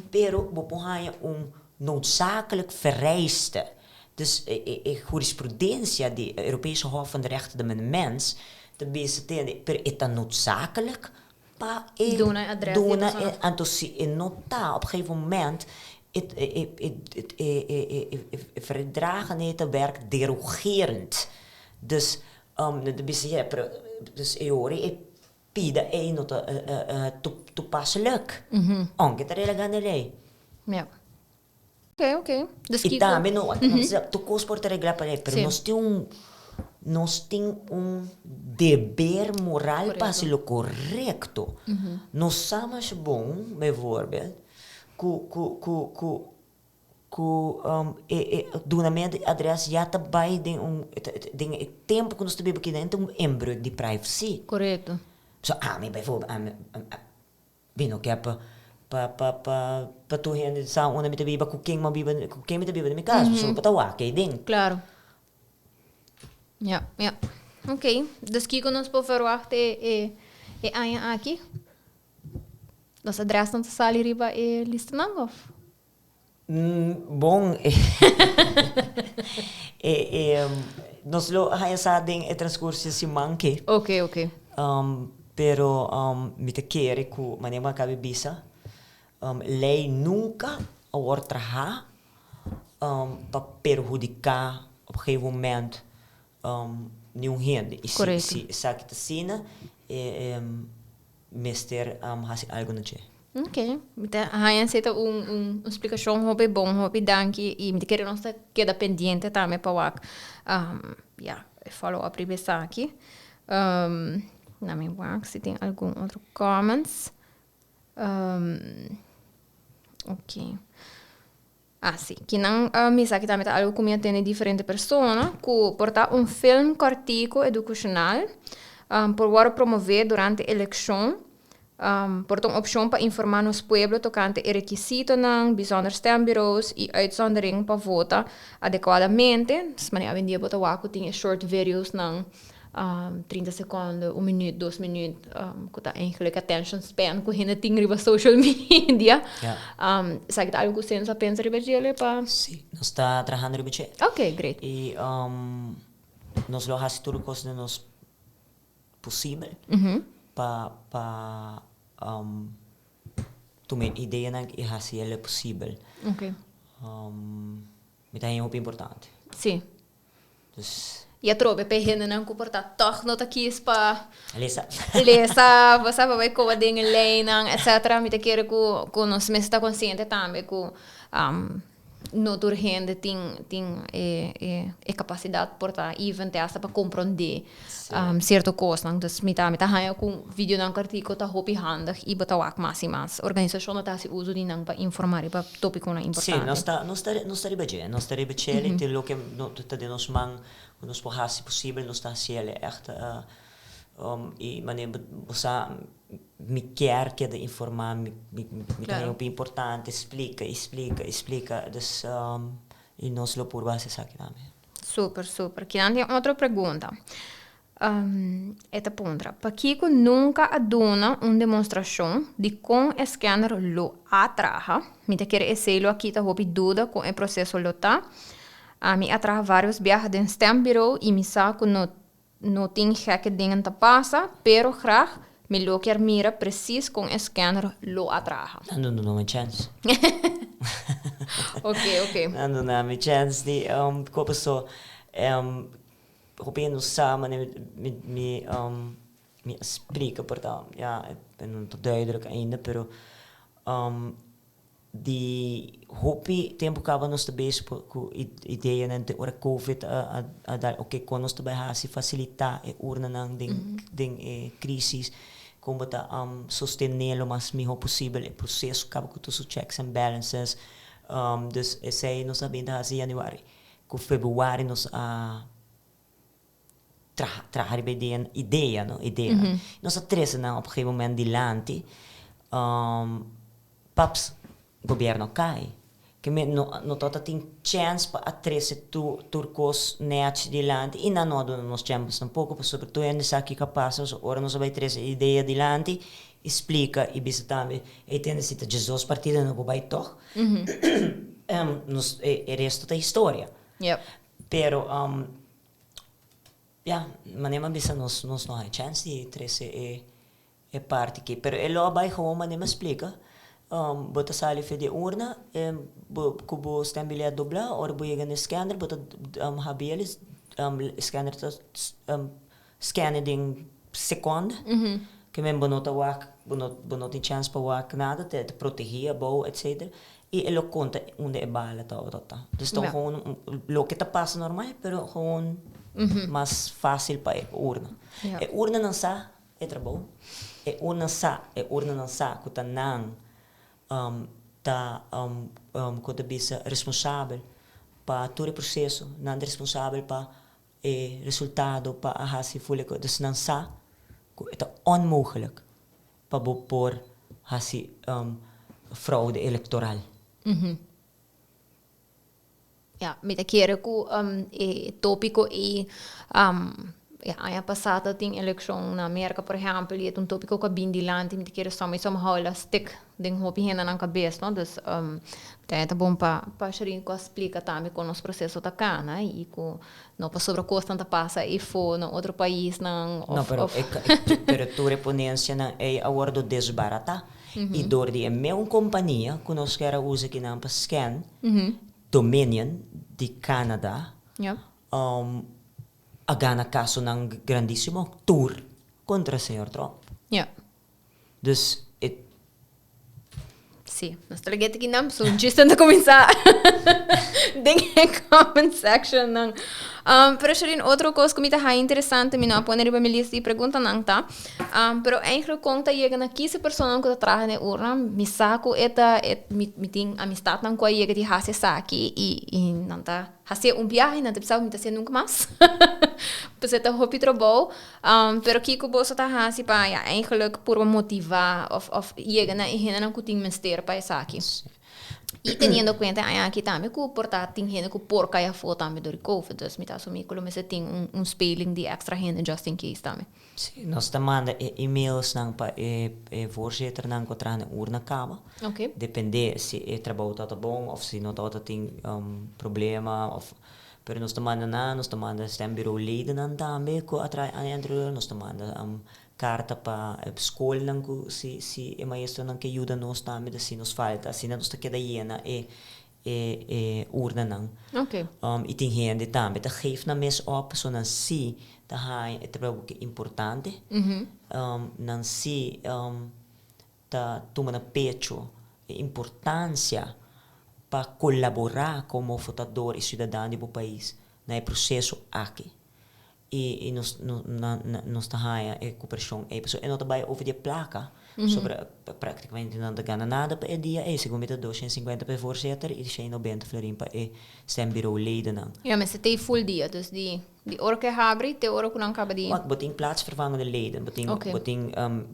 pero bo por haña un noodzakelijk vereiste. Dus e jurisprudensia di Europese Hof van de Rechten van de Mens ta bisa tende, pero e ta noodzakelijk pa e Duna e adres di e duna persona. Anto si e no ta op gegeven moment e e verdragen e ta werk derogerend. Dus nan ta bisa ja, pero dus e ora e pida ei no ta toepasselijk. Aunke ta relegá den lei. Ja. Oké, oké. Dus I tambe no, tur kos por ta reglá pa lei, pero nos tin un, nos tin un deber moral pa hasi lo korekto. Nos sa masha bon, bijvoorbeeld, ku, ku, ku, ku, ku e, e dunamento di adres ya ta bai den un, den e tempu ku nos ta biba aki den ta un inbreuk di privacy. Korekto. So ami bijvoorbeeld, ami, Mi no ke pa pa pa pa pa tur hende sa unda mi ta biba, ku ken mi a biba, ku ken mi ta biba den mi kas, pasobra bo ta wak ei den. Klaro. Ja, ja. Oké, dus kiko nos por verwacht e e e aña aki? Nos adresnan ta sali riba e listanan òf? Bon, e e nos lo haña sa den e transkurso di siman ke. Oké, oké. Pero mi ta kere ku manera mi a kaba di bisa, lei nunka a wòrdu trahá pa perhudiká op un gegeven moment niun hende. I si si esaki ta asina, e mester hasi algu na dje. Ok, mi ta haña esei ta un un splikashon hopi bon, hopi danki i mi ta kere nos ta keda pendiente tambe pa wak ya e follow up riba esaki. Na mi wak si tin algun otro comments. Ok. Ah si, kinan mi sa ki tambe ta algo ku mi a tende diferente persona ku por ta un film kòrtiku edukashonal por wòrdu promové durante elekshon. Por ta un opshon pa informá nos pueblo tokante e rekisitonan, bijzonder stembureaus i uitzondering pa vota adekuadamente. Manera awendia bo ta wak ku tin e short videosnan 30 seconde, un minuut, dos minuut, cu ta eigenlijk attention span cu hende tin riba social media. Esaki ta algo cu Censo a pensa riba djele pa. Sí, nos ta trahando riba dje. Ok, great. Y nos lo haci tur cos den nos posibel pa pa tuma e ideanan y haci el posibel. Ok. Mi ta haña hopi importante. Sí. Dus. I atrobe p'e hendenan ku por ta tòg no ta kis pa. Lesa. Lesa, bo sa, pa bai koba den e leinan, etcetera. Mi ta kere ku ku nos mester ta konsiente tambe ku no tur hende tin tin e e e kapasidat por ta even te asta pa komprondé sierto kosnan. Dus mi ta mi ta haña ku videonan kòrtiku ta hopi handig i bo ta wak mas i mas organisashonnan ta hasi uso di nan pa informá riba tópikonan importante. Sí, nos ta nos ta nos ta riba dje. Nos ta riba dje i tin loke no ta den nos man ku nos por hasi posibel nos ta hasi el ègt i manera bo sa mi kier keda informá mi mi mi ta haña hopi importante splika i splika i splika dus i nos lo purba hasi esaki tambe. Super super. Kinan tin otro pregunta. E ta puntra, Pakiko nunka a duna un demonstrashon di kon e scanner lo a traha? Mi ta kere esei lo a kita hopi duda kon e proseso lo ta. Ami a traha varios biaha den stembureau i mi sa ku no no tin gekke dingen ta pasa, pero graag mi lo kier mira precies kon e scanner lo a traha. Nan duna mi chèns. Oké, oké. Nan duna mi chèns di koe paso Hopi hende no sa manera mi mi mi a splika por ta ya e no ta duidelijk ainda pero di hopi tempu kaba nos ta bezig ku ideanan te ora covid a a dal oke kon nos ta bai hasi fasilitá e urnanan den den e krisis kon bo ta sostené lo mas mihó posibel e proseso kaba ku tur su checks and balances dus esei nos a bin ta hasi yanüari. Ku februari nos a traha traha riba idea idea no ideanan. Nos a trese nan op un gegeven moment dilanti paps gobierno a kai. Ke men no no tabata tin chèns pa a trese tur tur kos nèchi dilanti i nan no a duna nos chèns tampoko pasobra tur hende sa kiko a pasa pasobra ora nos a bai trese e idea dilanti i splika i bisa tambe ey tende si ta djesdos partido no por bai tòg. Nos e resto ta historia. Yep. Pero ya, manera mi a bisa nos nos no hay chance di trece e e parti aki. Pero e lo a bay gewoon manera mi a splica. Bo ta sali for di e urna bo cu bo stembiljet dobla ora bo yega na e scanner bo ta habi el e scanner ta Scanne den seconde, ke men bo no ta wak, bo no bo no tin chance pa wak nada, te ta protegi abou etcetera, i e lo konta unda e bala tabata ta. Dus ta gewoon loke ta pasa normal, pero gewoon mas facil pa e urna. E urnanan sa e trabou, e urna sa, e urnanan sa ku ta nan ta ku ta bisa responsabel pa tur e proseso, nan ta responsabel pa E resultado pa a hasi ful e kos. Dus nan sa ku e ta onmogelijk pa bo por hasi fraude elektoral. Ja, mi ta kere ku e topiko ei. Ja, aña pasá tin elekshon na Amérika, por ehèmpel, i e un tópiko ku a bin dilanti, mi ke somehow el a stick den hopi hende nan kabes, no? Dus ta bon pa Shereen ku splika tambe kon e proseso ta kana i ku no pasobra kos ta pasa afó na otro pais nan. No, pero pero tur e ponensianan ei a wòrdu desbaratá. I dor di e mesun kompania ku nos ke usa akinan pa scan, Dominion di Canada, a gana kasonan grandísimo tur kontra señor Trump. Dus it, Sí, nos ta lag'é akinan, so just a kuminsá den comment section nan. Pero Shereen, otro kos ku mi ta interesante, mi no a pone riba mi lista di preguntanan ta. Pero eigenlijk kon ta yega na kies persona ku ta traha na urna, mi sa ku e ta mi tin amistatnan ku a yega di hasi esaki i nan ta hasi un biahe, nan ta bisa mi ta hasi nunka mas. Pues ta hopi trabou. Pero kiko boso ta hasi pa, ja, eigenlijk purba motivá of yega na e hendenan ku tin mester pa esaki? I teniendo kuenta aki tambe ku por ta tin hende ku por kai afó tambe dor di COVID. Dus mi ta asumí ku lo mester tin un speling di extra hende just in case tambe. Sí, nos ta manda e e-mails nan pa e voorzitter nan ku traha na urna kaba. Depende si e trabou ta bon of si no ta tin problema of, pero nos ta manda nan, nos ta manda stembureau ledennan tambe ku a traha aña anterior, nos ta manda karta pa skolnan ku si e maestronan ke yuda nos tambe si nos falta, asina nos ta keda yena e urnanan. I tin hende tambe ta geef nan mes op, so nan si ta haña e trabou ku importante. Nan si ta tuma na pecho e importansia pa kolaborá komo votador i siudadano di bo pais na e proseso aki. I nos ta haña e koperashon ei. Pasobra e no ta bai over di e plaka, sobra práktikamente nan ta gana nada pa e dia ei. Segun mi ta 250 pa e voorzitter i 190 florin pa e stembureau ledennan. Ja, mester ta full dia, dus di ora ku habri te ora ku nan kaba di. Maar bo tin plaatsvervangende leden, bo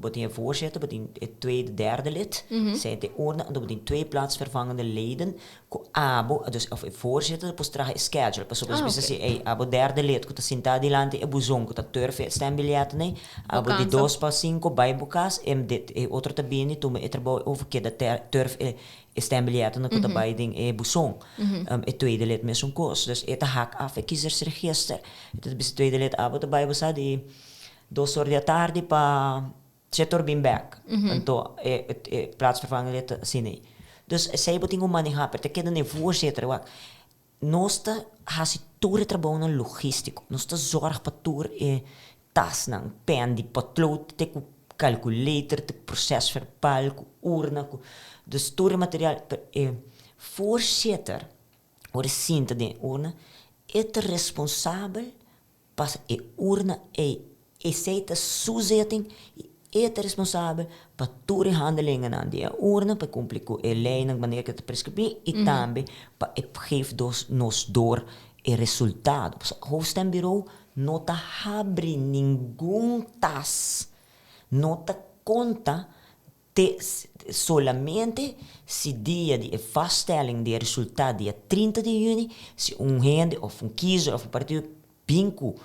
tin e voorzitter, bo tin e tweede, derde lid, zijn de urna, en bo tin twee plaatsvervangende leden, ku abo, dus of e voorzitter por traha e schedule, pasobra bisa si ei abo derde lid ku ta sintá dilanti e buzon ku ta turf e stembiljetten ei, abo di 4:55 bai bo kas, e dit, e otro ta bini tuma e trabou over keda turf e stembiljetten ku ta bai den e buzon. E tweede lid mesun kos, dus e ta haak af e kiezersregister. E ta bisa tweede lid, abo ta bai bosa di 2 or di atardi pa 7 or bin back. Anto e plaatsvervangende lid ta asina ei. Dus esei bo tin ku manehá, pero ta keda na e voorzitter wak. Nos ta hasi tur e trabounan logístiko. Nos ta zorg pa tur e tasnan, pen di potlood, te ku calculator, te procesverbaal, ku urna, ku dus tur e material. Pero e voorzitter, ora e sinta den urna, e ta responsabel pa e urna ei. Esei ta su zitting i e ta responsabel pa tur e handelingennan di e urna, pa kumpli ku e leinan manera ku ta preskribí i tambe pa e geef dos nos door e resultado. Pasobra hoofdstembureau no ta habri ningun tas, no ta konta te solamente si dia di e vaststelling di e resultado dia 30 di yüni, si un hende òf un kiezer òf un partido bin ku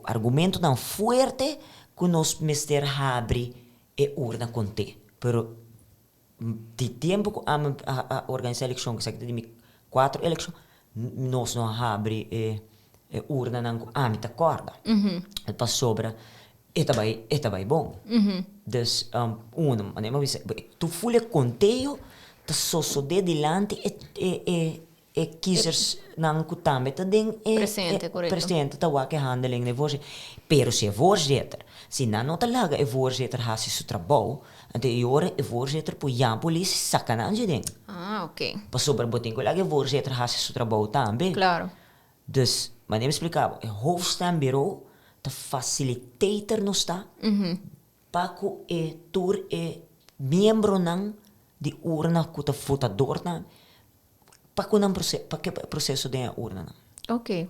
argumentonan fuerte ku nos mester habri e urna kont'é. Pero di tempu ku ami a organisá elekshon, ku esaki ta di mi kuater elekshon, nos no a habri e urnanan ku ami ta kòrda. Pasobra e ta bai bon. Dus uno, manera mi a bisa, tur full e konteo ta sosodé dilanti e kiezersnan ku tambe ta den e Presente, korekto. Presente ta wak e handeling di e voorzitter. Pero si e voorzitter, si nan no ta laga e voorzitter hasi su trabou, anto e ora e voorzitter por yama polis saka nan dje den. Ah, ok. Pasobra bo tin ku laga e voorzitter hasi su trabou tambe. Dus, manera mi splika bo, e hoofdstembureau ta facilitator nos ta pa ku e tur e miembronan di urna ku ta votadornan pa ku nan pa ku e proseso den e urnanan. Ok.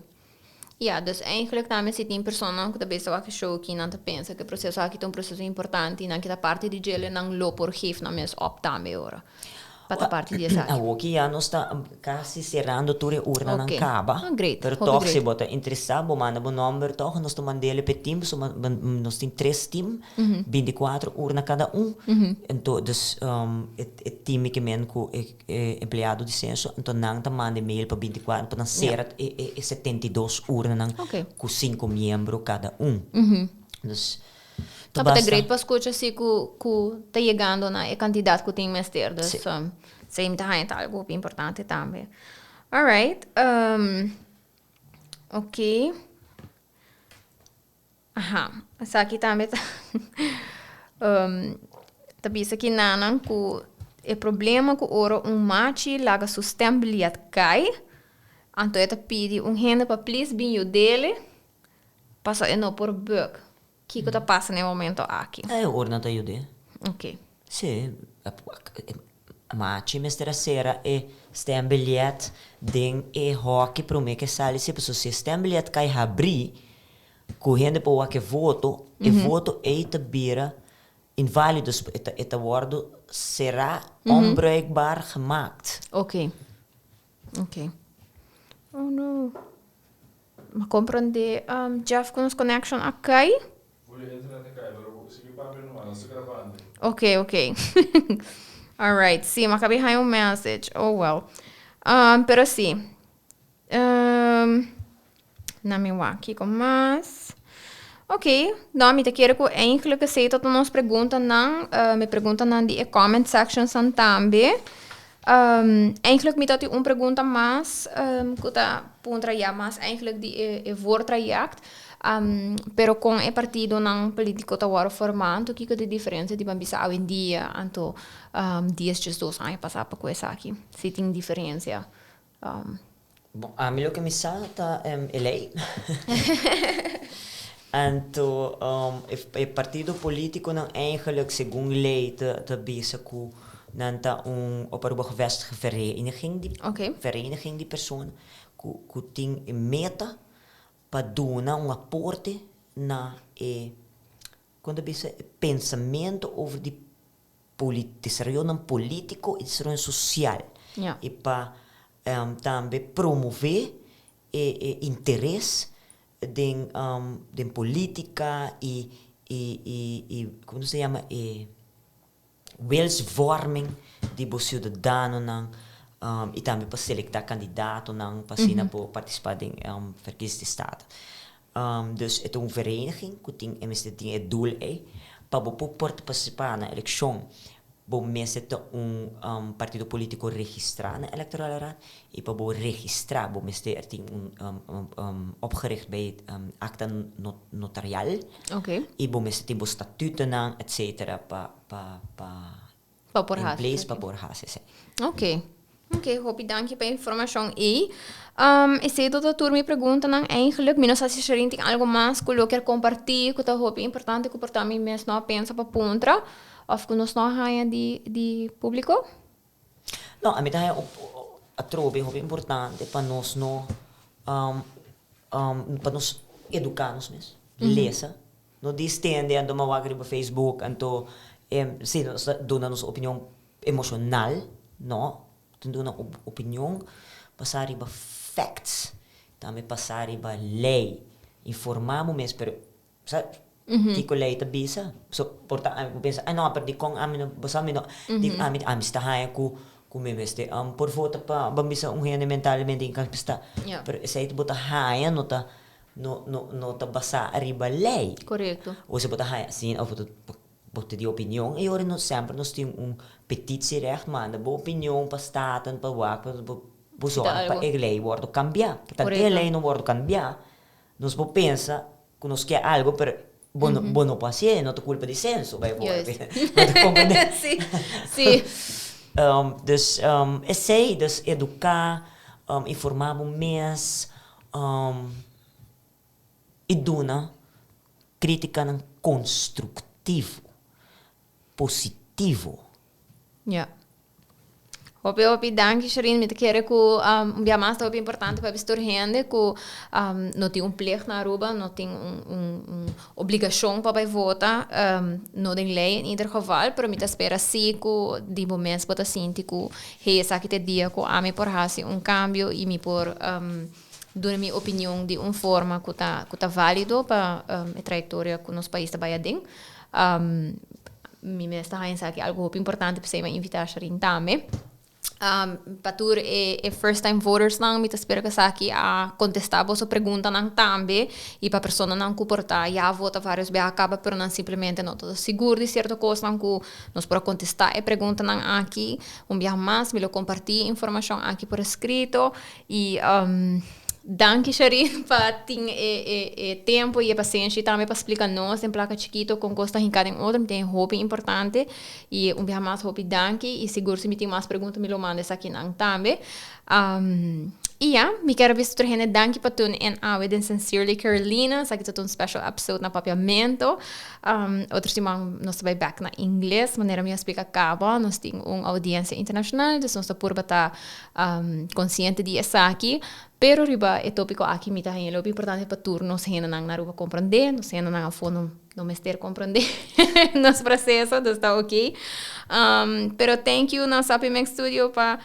Ja, dus eigenlijk tambe si tin persona ku ta bezig wak e show aki, nan ta pensa ku e proseso aki ta un proseso importante i nan ke ta parti di djele, nan lo por geef nan mes op tambe ora. Pa ta parti di esaki. Awoki ya nos ta kasi serando tur e urnanan kaba. Ah, great. Pero Hopi tòg si great. bo ta interesá bo manda bo nòmber tòg nos ta mand'el p'e team pasobra nos tin tres team, 24 urna kada un. Anto dus e team mi ke men ku e empleado di senso anto nan ta manda e mail pa 24 pa nan sera e 72 urnanan ku sinku miembro kada un. Dus Ta basta. great pa scucha si cu cu ta yegando na e cantidad cu tin mester. Dus Sí. Same ta haña ta algo hopi importante tambe. Alright. Ok. Aha. Esaki tambe ta ta bisa ki nanan cu e problema cu ora un machi laga su stembiljet cay, anto e ta pidi un hende pa please bin yudele. Paso e no por buk. Kiko ta pasa na e momento aki? E ora nan ta yud'é. Ok. Sí, machi mester a sera e stembiljet den e hòki promé ku e sali sí, pasobra si e stembiljet kai habrí ku hende por wak e voto, e voto ei ta bira inválido, e ta wòrdu será, onbruikbaar gemaakt. Ok. Ok. Oh no. Ma comprende um, Jeff cu nos connection a cay. Julio internet a cay, pero sigui papia numa, nos ta grabando. Ok, ok. Alright, sí, ma acabé haña un message. Oh well. Um, pero sí. Um, na mi wak kiko mas. Ok, no, mi ta kere ku eigenlijk esei ta nos preguntanan. Mi preguntanan di e comment sections nan tambe. Eigenlijk mi ta tin un pregunta mas ku ta puntra ya mas eigenlijk di e e voortraject. Pero kon e partidonan politiko ta wòrdu formá, anto kiko ta e diferensia di ban bisa awendia anto dies diesdos aña pasá pa ku esaki? Si tin diferensia. Bon, ami loke mi sa ta e lei. Anto e partido politiconan eigenlijk segun lei ta bisa cu nan ta un op Aruba gevestigde vereniging di vereniging di persona cu cu tin e meta pa duna un aporte na e con ta bisa e pensamento over di desaroyonan politico y desaroyonan social y pa tambe promove e interes den den politica y y como se yama e wilsvorming di bo ciudadanonan y tambe pa selecta candidatonan pa asina por participa den verkies di staten. Dus e ta un vereniging ku tin e mester tin e doel ei pa bo por partisipá na elekshon bo mester ta un partido polítiko registrá na Electorale Raad i pa bo registrá bo mester tin un opgericht bij akta notarial i bo mester tin bo statutonan etcetera pa pa pa Pa por in hasi place esaki. pa por hasi esei. Ok. Ok, hopi danki pa e informashon ei. Esei ta tur mi preguntanan eigenlijk. Mi no sa si Shereen tin algo mas ku lo kier kompartí ku ta hopi importante ku por ta mi mes no a pensa pa puntra òf ku nos no a haña di di públiko. No, ami ta haña atrobe hopi importante pa nos no pa nos eduká nos mes, lesa. No distende anto mawak riba Facebook anto si nos ta duna nos opinion emocional no ta duna opinion basa riba facts tambe basa riba ley informa bo mes pero sa kiko ley ta bisa so por ta ami por pensa ay no pero dikon ami no boso ami no ami ami si ta haña ku ku mi mester por vota pa bo bisa un hende mentalmente incapacita pero esei bo ta haña no ta No, no, no ta basá riba lei. Korekto. Ose bo ta haña asina òf bo ta bo ta di opinion e ora nos semper nos tin un petitierecht manda bo opinion pa Staten pa wak pa bo bo Si ta zòrg pa algo. e lei wòrdu kambiá. Tantu e Korekto. lei no wòrdu kambiá nos por pensa ku nos ke algo pero bo no bo no por hasié no ta kulpa di senso Juist. bijvoorbeeld. Bo ta komprendé? Si, si. Dus esei, dus eduká, informá bo mes. I duna krítikanan konstruktivo, positivo. Ja. Hopi hopi danki, Sharine. Mi ta kere ku un bia mas ta hopi importante pa bisa tur hende ku no tin un plicht na Aruba, no tin un obligashon pa bai vota, no den lei in ieder geval, pero mi ta spera si ku di bo mes bo ta sinti ku hey, esaki ta e dia ku ami por hasi un kambio i mi por duna mi opinion di un forma ku ta valido pa e trayektoria ku nos pais ta bai aden. Mi mes ta haña esaki algo hopi importante, p'esei mi a invitá Sharine tambe. Pa tur e first time voters nan, mi ta spera ku esaki a kontestá boso preguntanan tambe i pa personanan ku por ta ya vota varios biaha kaba, pero nan simplemente no ta sigur di sierto kosnan, ku nos por a kontestá e preguntanan aki. Un biaha mas mi lo kompartí informashon aki por eskrito i danki, Sharine, pa tin e tempu i e pasenshi tambe pa splika nos den plaka chikito kon kos ta hinká den otro. Mi ta hopi importante i un biaha mas hopi danki i sigur si mi tin mas pregunta mi lo manda esakinan tambe. I ya, mi kier bisa tur hende danki pa tune in awe den Sincerely Carolina. Esaki ta un special episode na Papiamento. Otro siman nos ta bai back na Ingles, manera mi a splika kaba, nos tin un audiencia internacional, dus nos ta purba ta konsiente di esaki. Pero riba e tópiko aki mi ta haña hopi importante pa tur nos hendenan na Aruba komprondé, nos hendenan afó no mester komprondé nos proseso, dus ta oké. Pero thank you na Sapi Mix Studio pa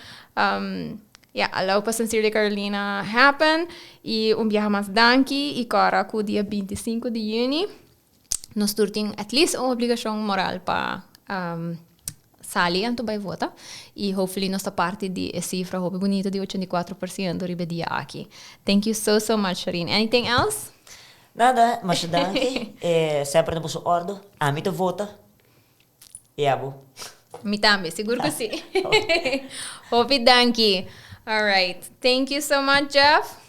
ya, allow pa Sincerely Carolina happen i un biaha mas danki i kòrda ku dia 25 di yüni nos tur tin at least un obligashon moral pa sali anto bai vota i hopefully nos ta parti di e sifra hopi bunita di 84% riba e dia aki. Thank you so so much, Sharine. Anything else? Nada, masha danki. Semper na boso òrdu. Ami ta vota. I abo? Mi tambe, sigur ku si. Hopi danki. All right. Thank you so much, Jeff.